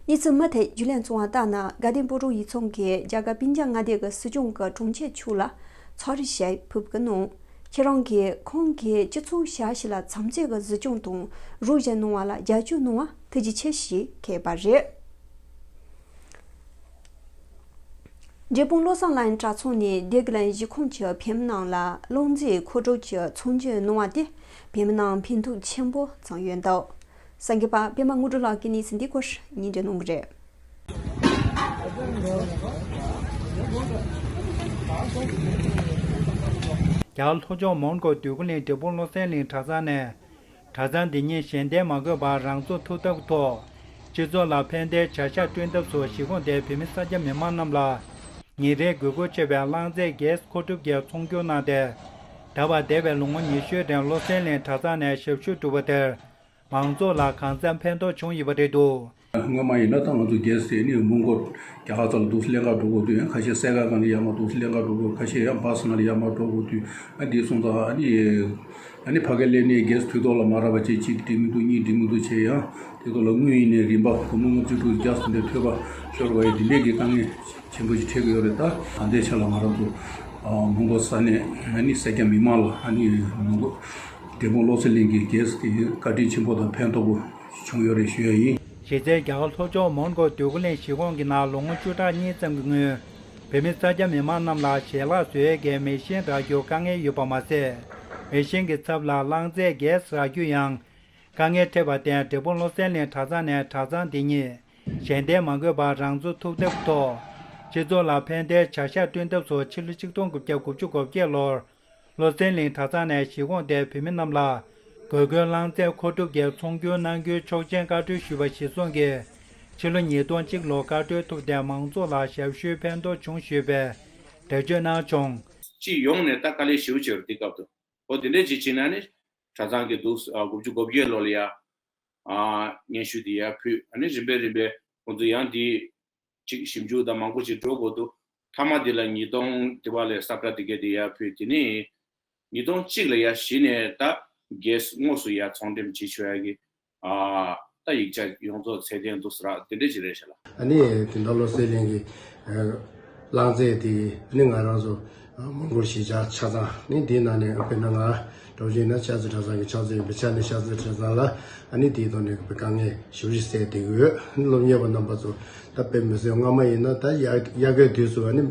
གནས་ཚུལ་མུ་མཐུད་རྒྱུས་ལོན་བྱུང་བ་ལྟར་ན། དགའ་ལྡན་ཕོ་བྲང་ཡིག་ཚང་གིས་རྒྱ་གར་བིན་ཇ་མངའ་སྡེ་གི་སྲིད་སྐྱོང་གི་དྲུང་ཆེ་མཆོག་ལ་ཚོགས་རེ་ཞིག་ཕུལ་གི་གནང་། ཁྱེད་རང་གིས་ཁོང་གིས་སྤྱི་ཚོགས་ཞབས་ཞུ་ལ་བྱམས་བརྩེ་གི་གཟིགས་སྐྱོང་དང་རོགས་ཞུ་གནང་བ་ལ་རྒྱབ་སྐྱོར་གནང་བ་ཐུགས་རྗེ་ཆེ་ཞེས་འཁོད་པ་རེད། འབྲས་སྤུངས་བློ་བཟང་ལགས་གྲྭ་ཚང་ནས་སྡེ་དགེ་ལ་གཞིས་ཁོངས་ཀྱི་བོད་མི་རྣམས་ལ་གླང་རྫས་མཁོ་སྒྲུབ་ཀྱི་ཚོགས་འདུ་གནང་བ་དེ་བོད་མི་རྣམས་ཕན་ཐོགས་ཆེན་པོ་བྱུང་ཡོད་འདུག་གསར་འགོད་པ་པད་མ་དངོས་གྲུབ་ལགས་ཀྱིས་གནས་ཚུལ་འདིའི་སྐོར་སྙན་སྒྲོན་གནང་གི་རེད། རྒྱ་གར་ལྷོ་ཕྱོགས་མོན་གྷོ་འདོད་རྒུ་གླིང་འབྲས་སྤུངས་བློ་གསལ་གླིང་གྲྭ་ཚང་ནས། གྲྭ་ཚང་འདི་ཉིད་གཞན་བརྟེན་མ་དགོས་པར་རང་ཚུགས་ཐུབ་ཐབས་ཐོག་སྤྱི་ཚོགས་ལ་ཕན་བདེའི་བྱ་གཞག་བསྐྲུན་ཐབས་སུ་གཞིས་ཁོངས་དེའི་བོད་མི་སེར་སྐྱ་མི་མང་རྣམས་ལ་ཉིན་རེའི་དགོས་མཁོ་ཆེ་བའི་རླངས་རྫས་གེ་སི་མཁོ་སྒྲུབ་ཀྱི་ཚོགས་འདུ་གནང་སྟེ། ད་བར་འདས་པའི་ལོ་ངོ་ཉི་ཤུའི་རིང་བློ་གསལ་གླིང་གྲྭ་ཚང་ནས་ཞབས་ཞུ་སྒྲུབ་པ་དེར་མང་ཚོགས་ལ་གང་འཚམ་ཕན་ཐོགས་བྱུང་ཡོད་པ་རེད་འདུག་སྔོན་མ་ཡིན་ན་ད་ང་ཚོ་གེ་སི་དེ་ནི་མོན་གྷོ་རྒྱ་གར་ཚོ་ལ་འདུག་སེ་ལེན་ག་འགྲོ་དགོས་དུས། ཁ་ཤས་སེ་ག་གང་ལ་ཡར་མར་འདུག་སེ་ལེན་ག་འགྲོ་དགོས། ཁ་ཤས་ཡང་བྷ་སི་ནང་ལ་ཡར་མར་འགྲོ་དགོས་དུས། ཨ་འདི་སོང་ཙང་ཨ་ནི། ཨ་ནི་ཕ་གི་སླེབས་ནས་གེ་སི་དུས་ཐོག་ལ་མ་རག་པ་བྱས་གཅིག་འགྲིག་མི་འདུག་གཉིས་འགྲིག་མི་འདུག་བྱས་ཡང་དེ་ཚོ་ལ་དངུལ་ཡིན་ནའི་རིན་པ་སྒོར་མོ་ལྔ་བཅུ་དྲུག་བརྒྱ་ཙམ་དེ་ཐོལ་པ་ཤོར་བ་ཡི་འདི་འདྲས་ཀྱི་དཀའ་ངལ་ཆེན་པོ་ཞིག་འཕྲད་ཀྱི་ཡོད་རེད། ད་ད་ལྟའི་ཆ་ལ་ང་རང་ཚོ་མོན་གྷོ་ས་གནས་ཨ་ནི་སེར་སྐྱ་མི་མང་ལ་ཨ་ནི་མོན་གྷོ་འབྲས་སྤུངས་བློ་གསལ་གླིང་གི་གེ་སི་དེ་བཀའ་དྲིན་ཆེན་པོ་དང་ཕན་ཐོགས་པོ་བྱུང་ཡོད་རེད་ཞུ་ཡ་ཡིན། གཞི་རྩའི་རྒྱ་གར་ལྷོ་ཕྱོགས་མོན་གྷོ་འདོད་རྒུ་གླིང་གཞིས་ཁོངས་ཀྱི་ནང་ལོ་ངོ་བཅུ་ཕྲག་གཉིས་ཙམ་གྱི་སྔོན། བོད་མི་སེར་སྐྱ་མི་མང་རྣམས་ལ་ཞལ་ལག་བཟོ་ཡས་ཀྱི་མེ་ཤིན་རག་རྒྱུར་དཀའ་ངལ་ཡོད་པ་མ་ཟད། མེ་ཤིན་གྱི་ཚབ་ལ་རླངས་རྫས་གེ་སི་རག་རྒྱུ་ཡང་དཀའ་ངལ་འཕྲད་པར་བརྟེན། འབྲས་སྤུངས་བློ་གསལ་གླིང་གྲྭ་ཚང་ནས་གྲྭ་ཚང་འདི་ཉིད་གཞན་བརྟེན་མ་དགོས་པར་རང་འཚོ་ཐུབ་ཐབས་ཐོག་སྤྱི་ཚོགས་ལ་ཕན་བདེའི་བྱ་གཞག་བསྐྲུན་ཐབས་སུ་ཕྱི་ལོ་ཆིག་སྟོང་དགུ་བརྒྱ་དགུ་བཅུ་གོ་བརྒྱད་ལོར། བློ་གསལ་གླིང་གྲྭ་ཚང་ནས་གཞིས་ཁོངས་དེའི་བོད་མི་རྣམས་ལ་དགོས་མཁོའི་རླངས་རྫས་མཁོ་སྒྲུབ་ཀྱི་ཚོགས་འདུ་གནང་རྒྱུའི་ཆོག་མཆན་བཀའ་འཁྲོལ་ཞུས་པ་གཞིར་བཟུང་གིས། ཕྱི་ལོ་ཉིས་སྟོང་གཅིག་ལོར་བཀའ་འཁྲོལ་ཐུབ་སྟེ་མང་ཚོགས་ལ་ཞབས་ཞུའི་ཕན་ཐོགས་བྱུང་ཞུས་པའི་འགྲེལ་བརྗོད་གནང་བྱུང་། སྤྱི་ཡོངས་ནས་ད་དཀའ་ལས་ཞེ་པོ་ཅིག་ཡོད་རེད་དེ་སྐབས་དུ། འོ་དེ་འདྲས་ཅིག་བྱས་ན་ནི་གྲྭ་ཚང་གི་འདུག་ཨ་དགུ་བཅུ་གོ་བརྒྱད་ལོ་ལ་ཡ། ཨ་སྙན་ཞུ་དེ་ཡར་ཕུལ། ཨ་ནི་རིམ་པས་རིམ་པས་ཁོང་ཚོ་ཡང་དེ་ཅིག་ཞིབ་འཇུག་དང་མང་པོ་ཅིག་འགྲོ་དགོས་འདུག་མཐའ་མ་དེ་ལ་ཉིས་སྟོང་དེ་བ་ལས་ས་བཀྲ་དེ་གས་དེ་ཡར་ཕུལ། དེ་ནས་ཉིས་སྟོང་གཅིག་ལ་ཡར་གཞི་ནས་ད་གེ་སི་དངོས་སུ་ཡར་ཚོང་འགྲེམས་བྱེད་ཆོག་ཡ་གི་ཨ་ད་ཡིག་ཆ་ཡོངས་རྫོགས་ཚད་ལྡན་འདུག་ཟེར་དེ་འདྲས་ཅིག་རེད་ཤག་ལ། ཨ་ནི་དེ་འདྲ་བློ་གསལ་གླིང་གི་རླངས་རྫས་དེ་ཨ་ནི་ང་རང་ཚོ་མོན་གྷོ་གཞིས་ཆགས་ཆ་ཚང་ནི་འདི་ནང་ནས་དཔེར་ན་ང་འདྲ་བོ་ཅིག་ཡིན་ན་ཤར་རྩེ་གྲྭ་ཚང་གི་ཕྱག་མཛོད་ཡིན་པ་ཆ་ནས་ཤར་རྩེ་གྲྭ་ཚང་ལ་ཨ་ནི་དེའི་ཐོག་ནས་དཀའ་ངལ་ཞེ་པོ་ཅིག་སེལ་བསྡད་ཀྱི་ཡོད། ཨ་ནི་སློབ་གཉེར་བ་རྣམ་པ་ཚོ་ད་དཔེ་མི་སྲིད་སྔ་མ་ཡིན་ན་ད་དབྱར་དབྱར་ཁའི་དུས་སུ་ཨ་ནི་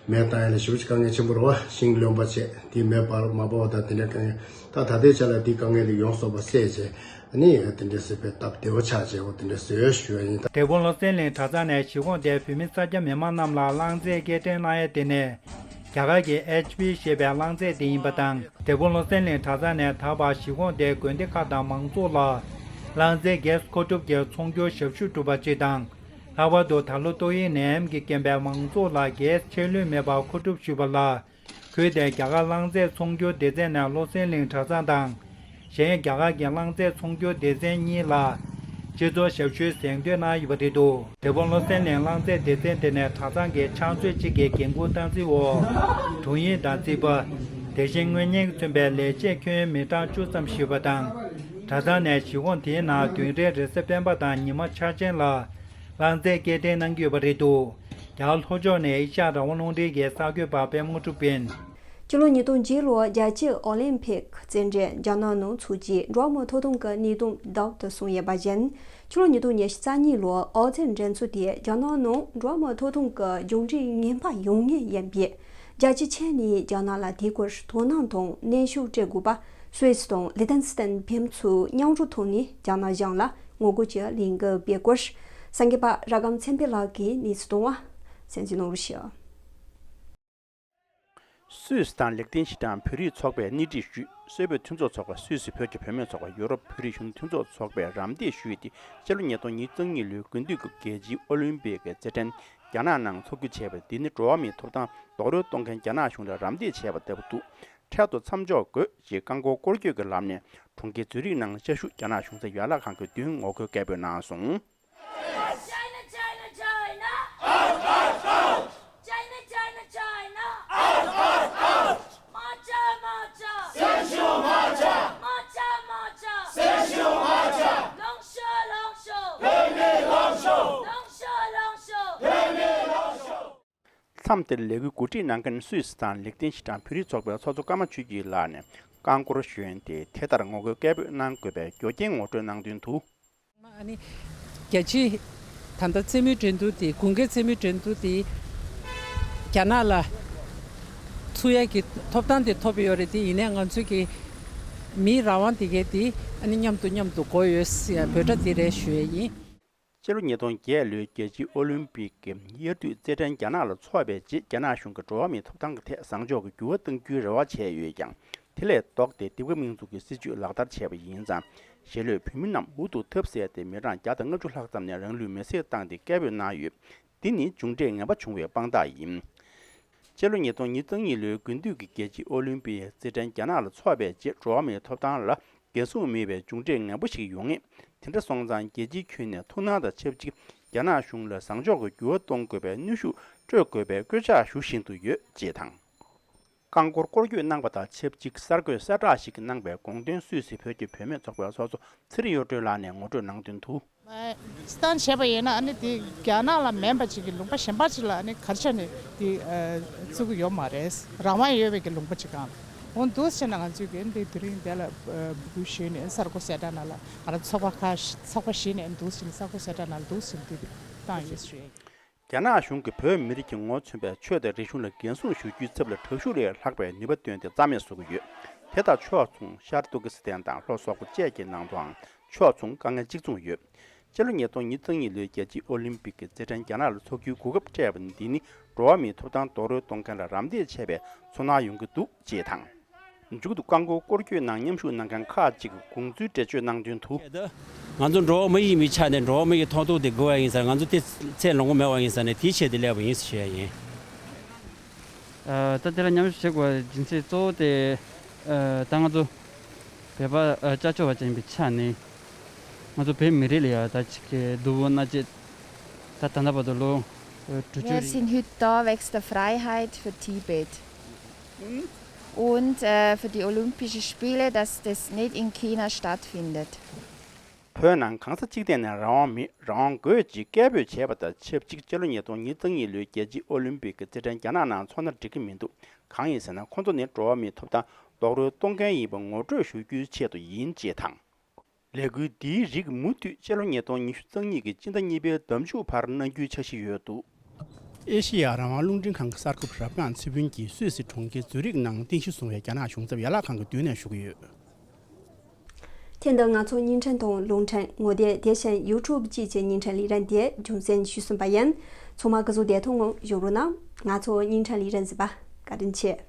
མེ་བཏང་ཡ་ལ་ཞེ་པོ་ཅིག་དཀའ་ངལ་ཆེན་པོ་རེད་བ། ཤིང་རློན་པ་བྱས་དེ་མེ་འབར་མ་འབར་བ་དང་དེ་འདྲའི་དཀའ་ངལ། ད་ད་ལྟའི་ཆ་ལ་དེའི་དཀའ་ངལ་དེ་ཡོངས་རྫོགས་པ་སེལ་བྱས། ཨ་ནི་དེ་འདྲའི་སྲིད་པའི་སྟབས་བདེ་བོ་ཆགས་བྱས་འོ་དེ་འདྲ་བཟོས་ཞུ་བ་ཡིན། ད་འབྲས་སྤུངས་བློ་གསལ་གླིང་གྲྭ་ཚང་ནས་གཞིས་ཁོངས་དེའི་བོད་མི་སེར་སྐྱ་མི་མང་རྣམས་ལ་རླངས་རྫས་སྐྱེལ་འདྲེན་གནང་ཡས་དེ་ནི་རྒྱ་གར་གྱི་ཨེཆ་པི་ཞེས་པའི་རླངས་རྫས་དེ་ཡིན་པ་དང་། འབྲས་སྤུངས་བློ་གསལ་གླིང་གྲྭ་ཚང་ནས་ད་བར་གཞིས་ཁོངས་དེའི་དགོན་སྡེ་ཁག་དང་མང་ཚོགས་ལ་རླངས་རྫས་གེ་སི་མཁོ་སྒྲུབ་ཀྱི་ཚོགས་འདུར་ཞབས་ཞུ་སྒྲུབ་པ་བཅས་དང་། ལྷག་པར་དུ་ད་ལོ་ཏོག་དབྱིབས་ནད་ཡམས་ཀྱི་རྐྱེན་པས་མང་ཚོགས་ལ་གེ་སི་ཆད་ལུས་མེད་པར་མཁོ་སྒྲུབ་ཞུས་པ་ལ། ཁུལ་དེའི་རྒྱ་གར་རླངས་རྫས་ཚོང་སྒྱུར་སྡེ་ཚན་ནས་བློ་གསལ་གླིང་གྲྭ་ཚང་དང་། གཞན་རྒྱ་གར་གྱི་རླངས་རྫས་ཚོང་སྒྱུར་སྡེ་ཚན་གཉིས་ལ་སྤྱི་ཚོགས་ཞབས་ཞུའི་གཟེངས་བསྟོད་གནང་ཡོད་པ་རེད་འདུག་འབྲས་སྤུངས་བློ་གསལ་གླིང་རླངས་རྫས་སྡེ་ཚན་དེ་ནས་གྲྭ་ཚང་གི་ཕྱག་མཛོད་གཅིག་གི་འགན་འཁུར་སྟངས་འཛིན་འོག་དྲུང་ཡིག་དང་རྩིས་པ། དེ་བཞིན་དངུལ་གཉེར་མཚོན་པའི་ལས་བྱེད་ཁྱོན་མི་གྲངས་བཅུ་ཙམ་ཞུགས་པ་དང་། གྲྭ་ཚང་ནས་གཞིས་ཁོངས་དེའི་ནང་དུས་དྲན་རེས་གཟའ་སྤེན་པ་དང་ཉི་མ་འཆར་ཅན་ལ་ལྷ་རྫས་སྐྱེལ་འདྲེན་གནང་གི་ཡོད་པ་རེད་འདུག་རྒྱ་གར་ལྷོ་ཕྱོགས་ནས་ཨེ་ཤ་ཡ་རང་དབང་རླུང་འཕྲིན་གྱི་གསར་འགོད་པ་པད་མ་དངོས་གྲུབ་ཡིན། ཕྱི་ལོ་ཉིས་སྟོང་བརྒྱད་ལོར་རྒྱལ་སྤྱིའི་ཨོ་ལིམ་ཕིག་རྩེད་འགྲན་རྒྱ་ནག་ནང་འཚོགས་རྗེས་འགྲོ་བ་མིའི་ཐོབ་ཐང་གི་གནད་དོན་རྡབ་ཏུ་སོང་ཡོད་པ་བཞིན། ཕྱི་ལོ་ཉིས་སྟོང་ཉི་ཤུ་རྩ་གཉིས་ལོར་ཨོ་རྩེད་འགྲན་ཚོགས་དེས་རྒྱ་ནག་ནང་འགྲོ་བ་མིའི་ཐོབ་ཐང་གི་མཇུག་འབྲས་ངན་པ་ཡོང་ངེས་ཡིན་པས། རྒྱལ་སྤྱིའི་ཆ་ནས་རྒྱ་ནག་ལ་དེའི་སྐོར་དོ་སྣང་དང་གནོན་ཤུགས་སྤྲད་དགོས་པ་སུད་སི་དང་ལི་ཐན་སི་ཐན་ཕན་ཚུན་མཉམ་རུབ་ཐོག་ནས་རྒྱ་ནག་གཞུང་ལ་ངོ་རྒོལ་གྱི་ལས་འགུལ་སྤེལ་སྐོར། གསར་འགོད་པ་ར་སྒམ་ཚེ་འཕེལ་ལགས་ཀྱིས་གནས་ཚུལ་བཏང་བ་གསན་གཟིགས་གནང་རོགས་ཞུ། སུད་སི་དང་ལིག་ཏེན་ཤི་ཏན་བོད་རིགས་ཚོགས་པས་སྣེ་ཁྲིད་ཞུས། སུད་བོད་མཐུན་ཚོགས་ཚོགས་པ། སུད་སི་བོད་ཀྱི་བུད་མེད་ཚོགས་པ། ཡུ་རོབ་བོད་རིགས་གཞོན་ནུ་མཐུན་ཚོགས་ཚོགས་པས་རམ་འདེགས་ཞུས་ཏེ། སྤྱི་ལོ་ཉིས་སྟོང་ཉེར་གཉིས་ལོའི་དགུན་དུས་ཀྱི་རྒྱལ་སྤྱིའི་ཨོ་ལིམ་པིག་གི་རྩེད་འགྲན་རྒྱ་ནག་ནང་འཚོགས་རྒྱུ་བྱས་པ་འདི་ནི་འགྲོ་བ་མིའི་ཐོབ་ཐང་རྡོག་རོལ་གཏོང་མཁན་རྒྱ་ནག་གཞུང་ལ་རམ་འདེགས་བྱས་པ་ལྟ་བུ་འདུག་འཕྲལ་དུ་མཚམས་འཇོག་དགོས་ཞེས་རྐང་འཁོར་སྐོར་སྐྱོད་ཀྱི་ལམ་ནས་གྲོང་ཁྱེར་ཛུ་རིག་ནང་བཅའ་བཞུགས་རྒྱ་ནག་གཞུང་ཚབ་ཡན་ལག་ཁང་གི་མདུན་ངོ་རྒོལ་སྐད་འབོད་གནང་སོང་། China, China, China! Out, out, out! China, China, China! Out, out, out! Macha, macha! Senshu macha! Macha, macha! Senshu macha! Longsho, longsho! Pemi longsho! Longsho, longsho! Pemi longsho! མཚམས་དེར་ལས་འགུལ་གོ་སྒྲིག་གནང་མཁན་སུད་སི་དང་ལིག་ཏེན་ཤི་ཏན་བོད་རིགས་ཚོགས་པའི་ཚོགས་གཙོ་ཀརྨ་ཆོས་སྐྱིད་ལགས་ནས་རྐང་འཁོར་ཞོན་ཏེ་དེ་ལྟར་ངོ་རྒོལ་སྐད་འབོད་གནང་དགོས་པའི་རྒྱུ་རྐྱེན་ངོ་སྤྲོད་གནང་དོན་དུ། ཨ་ནི། རྒྱལ་སྤྱིའི་ད་ལྟ་རྩེད་མོའི་འགྲན་བསྡུར་དེ་དགུན་ཁའི་རྩེད་མོའི་འགྲན་བསྡུར་དེ་རྒྱ་ནག་ལ་ཚུགས་ཡས་ཀྱི་ཐོབ་ཐང་དེ་ཐོབ་ཡོད་རེད། དེ་ཡིན་ནའི་ང་ཚོའི་གི་མིའི་རང་དབང་དེ་གའི་དེ་ཨ་ནི་མཉམ་དུ་མཉམ་དུ་དགོས་ཡོད་ཟེར་ཡ་འབོད་སྒྲ་དེ་རེད་ཞུ་ཡས་ཡིན། སྤྱི་ལོ་ཉིས་སྟོང་བརྒྱད་ལོའི་རྒྱལ་སྤྱིའི་ཨོ་ལིམ་པིག་གི་དབྱར་དུས་རྩེད་འགྲན་རྒྱ་ནག་ལ་འཚོགས་པའི་རྗེས་རྒྱ་ནག་གཞུང་གིས་འགྲོ་བ་མིའི་ཐོབ་ཐང་གི་ཐད་བཟང་ཕྱོགས་ཀྱི་འགྱུར་བ་གཏང་རྒྱུའི་རེ་བ་བྱས་ཡོད་ཀྱང་། དེ་ལས་ལྡོག་སྟེ་སྡིགས་པ་སྨིན་ཚུལ་གྱི་སྲིད་བྱུས་ལག་བསྟར་བྱས་པ་ཡིན་ཙང་། ཞེ་ལོས་བོད་མི་རྣམས་འུ་ཐུག་ཐབས་ཟད་དེ་མི་གྲངས་བརྒྱ་དང་ལྔ་བཅུ་ལྷག་ཙམ་ནས་རང་ལུས་མེར་སྲེག་བཏང་སྟེ་སྐད་འབོད་གནང་ཡོད། འདི་ནི་མཇུག་འབྲས་ངན་པ་བྱུང་བའི་དཔང་རྟགས་ཡིན། སྤྱི་ལོ་ཉིས་སྟོང་ཉེར་གཉིས་ལོའི་དགུན་དུས་ཀྱི་རྒྱལ་སྤྱིའི་ཨོ་ལིམ་པིའི་རྩེད་འགྲན་རྒྱ་ནག་ལ་འཚོགས་པའི་རྗེས་འགྲོ་བ་མིའི་ཐོབ་ཐང་ལ་འགན་སྲུང་མེད་པའི་མཇུག་འབྲས་ངན་པ་ཞིག་ཡོང་ངེས། དེ་འདྲ་སོང་ཙང་རྒྱལ་སྤྱིའི་ཁྱོན་ནས་ཐུགས་སྣང་དང་ཆབས་ཅིག་རྒྱ་ནག་གཞུང་ལ་བཟང་ཕྱོགས་ཀྱི་འགྱུར་བ་གཏོང་དགོས་པའི་གནོན་ཤུགས་སྤྲོད་དགོས་པའི་སྐུལ་ལྕག་ཞུ་བཞིན་དུ་ཡོད་ཅེས་དང་། རྐང་འཁོར་སྐོར་སྐྱོད་གནང་པ་དང་ཆབས་ཅིག་གསར་འགོད་གསལ་བསྒྲགས་ཤིག་གནང་པའི་དགོངས་དོན་སུད་སི་བོད་ཀྱི་བུད་མེད་ཚོགས་པའི་ཚོགས་གཙོ་ཚེ་རིང་གཡུ་སྒྲོན་ལགས་ནས་ངོ་སྤྲོད་གནང་དོན་དུ། སི་ཏན་བྱས་པ་ཡིན་ན་ཨ་ནི་དེ་རྒྱ་ནག་ལ་མིན་པ་ཅིག་གི་ལུང་པ་གཞན་པ་ཅིག་ལ་ཨ་ནི་ག་རེ་བྱས་ནས་དེ་བཙུགས་ཀྱི་ཡོད་མ་རེད། རང་དབང་ཡོད་པའི་གི་ལུང་པ་ཅིག་སྒང་ལ་འོང་འདུག་ཟེར་ན་ང་ཚོས་གི་འདི་དེ་རིང་འདི་ལ་འབོད་སྐུལ་ཞུས་ནས་གསར་འགོད་གསལ་བསྒྲགས་ནང་ལ་ང་རང་ཚོགས་པ་ཁག་ཚོགས་པ་བཞི་ནས་འདུག་ཟེར་ནས་གསར་འགོད་གསལ་བསྒྲགས་ནང་ལ་འདུག་ཟེར་ནས་དེ་བཏང་ཡོད་ཞུ་ཡ་ཡིན། རྒྱ་ནག་གཞུང་གིས་བོད་མི་རིགས་ཀྱིས་ངོ་མཚོན་པའི་ཆོས་དང་རིག་གཞུང་ལ་འགན་སྲུང་ཞུ་རྒྱུའི་ཚབ་ལ་དྲག་ཤུགས་ལས་ལྷག་པའི་ནུས་པ་བཏོན་ཏེ་རྩ་མེད་བཟོ་གི་ཡོད། དེ་དང་ཕྱོགས་མཚུངས་ཤར་ཏུར་ཀི་སི་ཐན་དང་ལྷོ་སོག་པོ་བཅས་ཀྱི་ནང་དུའང་ཕྱོགས་མཚུངས་དཀའ་ངལ་གཅིག་མཚུངས་ཡོད། སྤྱི་ལོ་ཉིས་སྟོང་ཉེར་གཉིས་ལོའི་རྒྱལ་སྤྱིའི་ཨོ་ལིམ་པིག་གི་རྩེད་འགྲན་རྒྱ་ནག་ལ་འཚོགས་རྒྱུའི་གོ་སྐབས་སྤྲད་པ་འདི་ནི་འགྲོ་བ་མིའི་ཐོབ་ཐང་རྡོག་རོལ་གཏོང་མཁན་ལ་རམ་འདེགས་བྱས་པའི་ཚོར་སྣང་ཡོང་གི་འདུག་ཅེས་དང་། མཇུག་ཏུ་རྐང་འཁོར་སྐོར་སྐྱོད་ནང་མཉམ་ཞུགས་གནང་མཁན་ཁག་ཅིག་གིས་དགོངས་ཚུལ་འགྲེལ་བརྗོད་གནང་དོན་དུ། ང་ཚོ་འགྲོ་བ་མི་ཡིན་པའི་ཆ་ནས་འགྲོ་བ་མི་ཡི་མཐོང་ཐོག་དེ་དགོས་པ་ཡིན་ཙང་ང་ཚོ་དེ་ཚད་ལོངས་སུ་མེད་པ་ཡིན་ཙང་ནས་དེའི་ཆེད་དུ་སླེབས་པ་ཡིན་ཞུ་ཡ་ཡིན། ཨ། ད་དེ་ལ་མཉམ་ཞུགས་བྱེད་དགོས་པའི་རྒྱུ་མཚན་གཙོ་བོ་དེ། ཨ། ད་ང་ཚོ་བོད་པ་ཨ་ཅ་ཅོ་བ་ཅན་ཡིན་པའི་ཆ་ནས་ང་ཚོ་བོད་མི་རིགས་ལ་ཡ་ད་ཅིག་གི་སྡུག་པོ་མནར་གཅོད་ད་ད་ལྟ་བར་དུ་ལོ་དྲུག་ཅུ་Wir རིང་། sind heute da wegen der Freiheit für Tibet. Und äh, für die Olympischen Spiele, dass das nicht in China stattfindet. བོད་ནང་གང་ས་ཅི་ཐད་ནས་རང་དབང་མེད། རང་དབང་དགོས་ཅེས་སྐད་འབོད་བྱས་པ་དང་ཆབས་ཅིག་སྤྱི་ལོ་ཉིས་སྟོང་ཉེར་གཉིས་ལོའི་རྒྱལ་སྤྱིའི་ཨོ་ལིམ་པིག་གི་རྩེད་འགྲན་རྒྱ་ནག་ནང་འཚོགས་ན་འགྲིག་གི་མི་འདུག་གང་ཡིན་ཟེར་ན་ཁོང་ཚོ་ནི་འགྲོ་བ་མིའི་ཐོབ་ཐང་རྡོག་རོལ་གཏོང་མཁན་ཡིན་པ་ངོ་སྤྲོད་ཞུ་རྒྱུའི་ཆེད་དུ་ཡིན་ཅེས་དང་། ལས་འགུལ་འདིའི་རིགས་མུ་མཐུད་སྤྱི་ལོ་ཉིས་སྟོང་ཉི་ཤུ་རྩ་གཉིས་ཀྱི་སྤྱི་ཟླ་གཉིས་པའི་ཟླ་མཇུག་བར་གནང་རྒྱུའི་འཆར་གཞི་ཡོད་འདུག་ཨེ་ཤེ་ཡ་རང་དབང་རླུང་འཕྲིན་ཁང་གི་གསར་འགོད་པ་རབ་སྒང་ཚེ་ཕུན་གྱིས་སུད་སི་གྲོང་ཁྱེར་ཛུ་རིག་ནང་རྟེན་གཞི་བཟུང་བའི་རྒྱ་ནག་གཞུང་ཚབ་ཡན་ལག་ཁང་གི་མདུན་ནས་ཞུ་གི་ཡོད། དེ་འདྲ་ང་ཚོ་བརྙན་འཕྲིན་དང་རླུང་འཕྲིན་ངོ་དེབ་དེ་བཞིན་ཡུ་ཊུབ་བཅས་ཀྱི་བརྙན་འཕྲིན་ལས་རིམ་དེ་རྒྱུན་གསན་ཞུས་ཟིན་པ་ཡིན། ཚང་མ་སྐུ་གཟུགས་བདེ་ཐང་ངང་བཞུགས་རོགས་གནང་། ང་ཚོ་བརྙན་འཕྲིན་ལས་རིམ་གཟིགས་པ་བཀའ་དྲིན་ཆེ།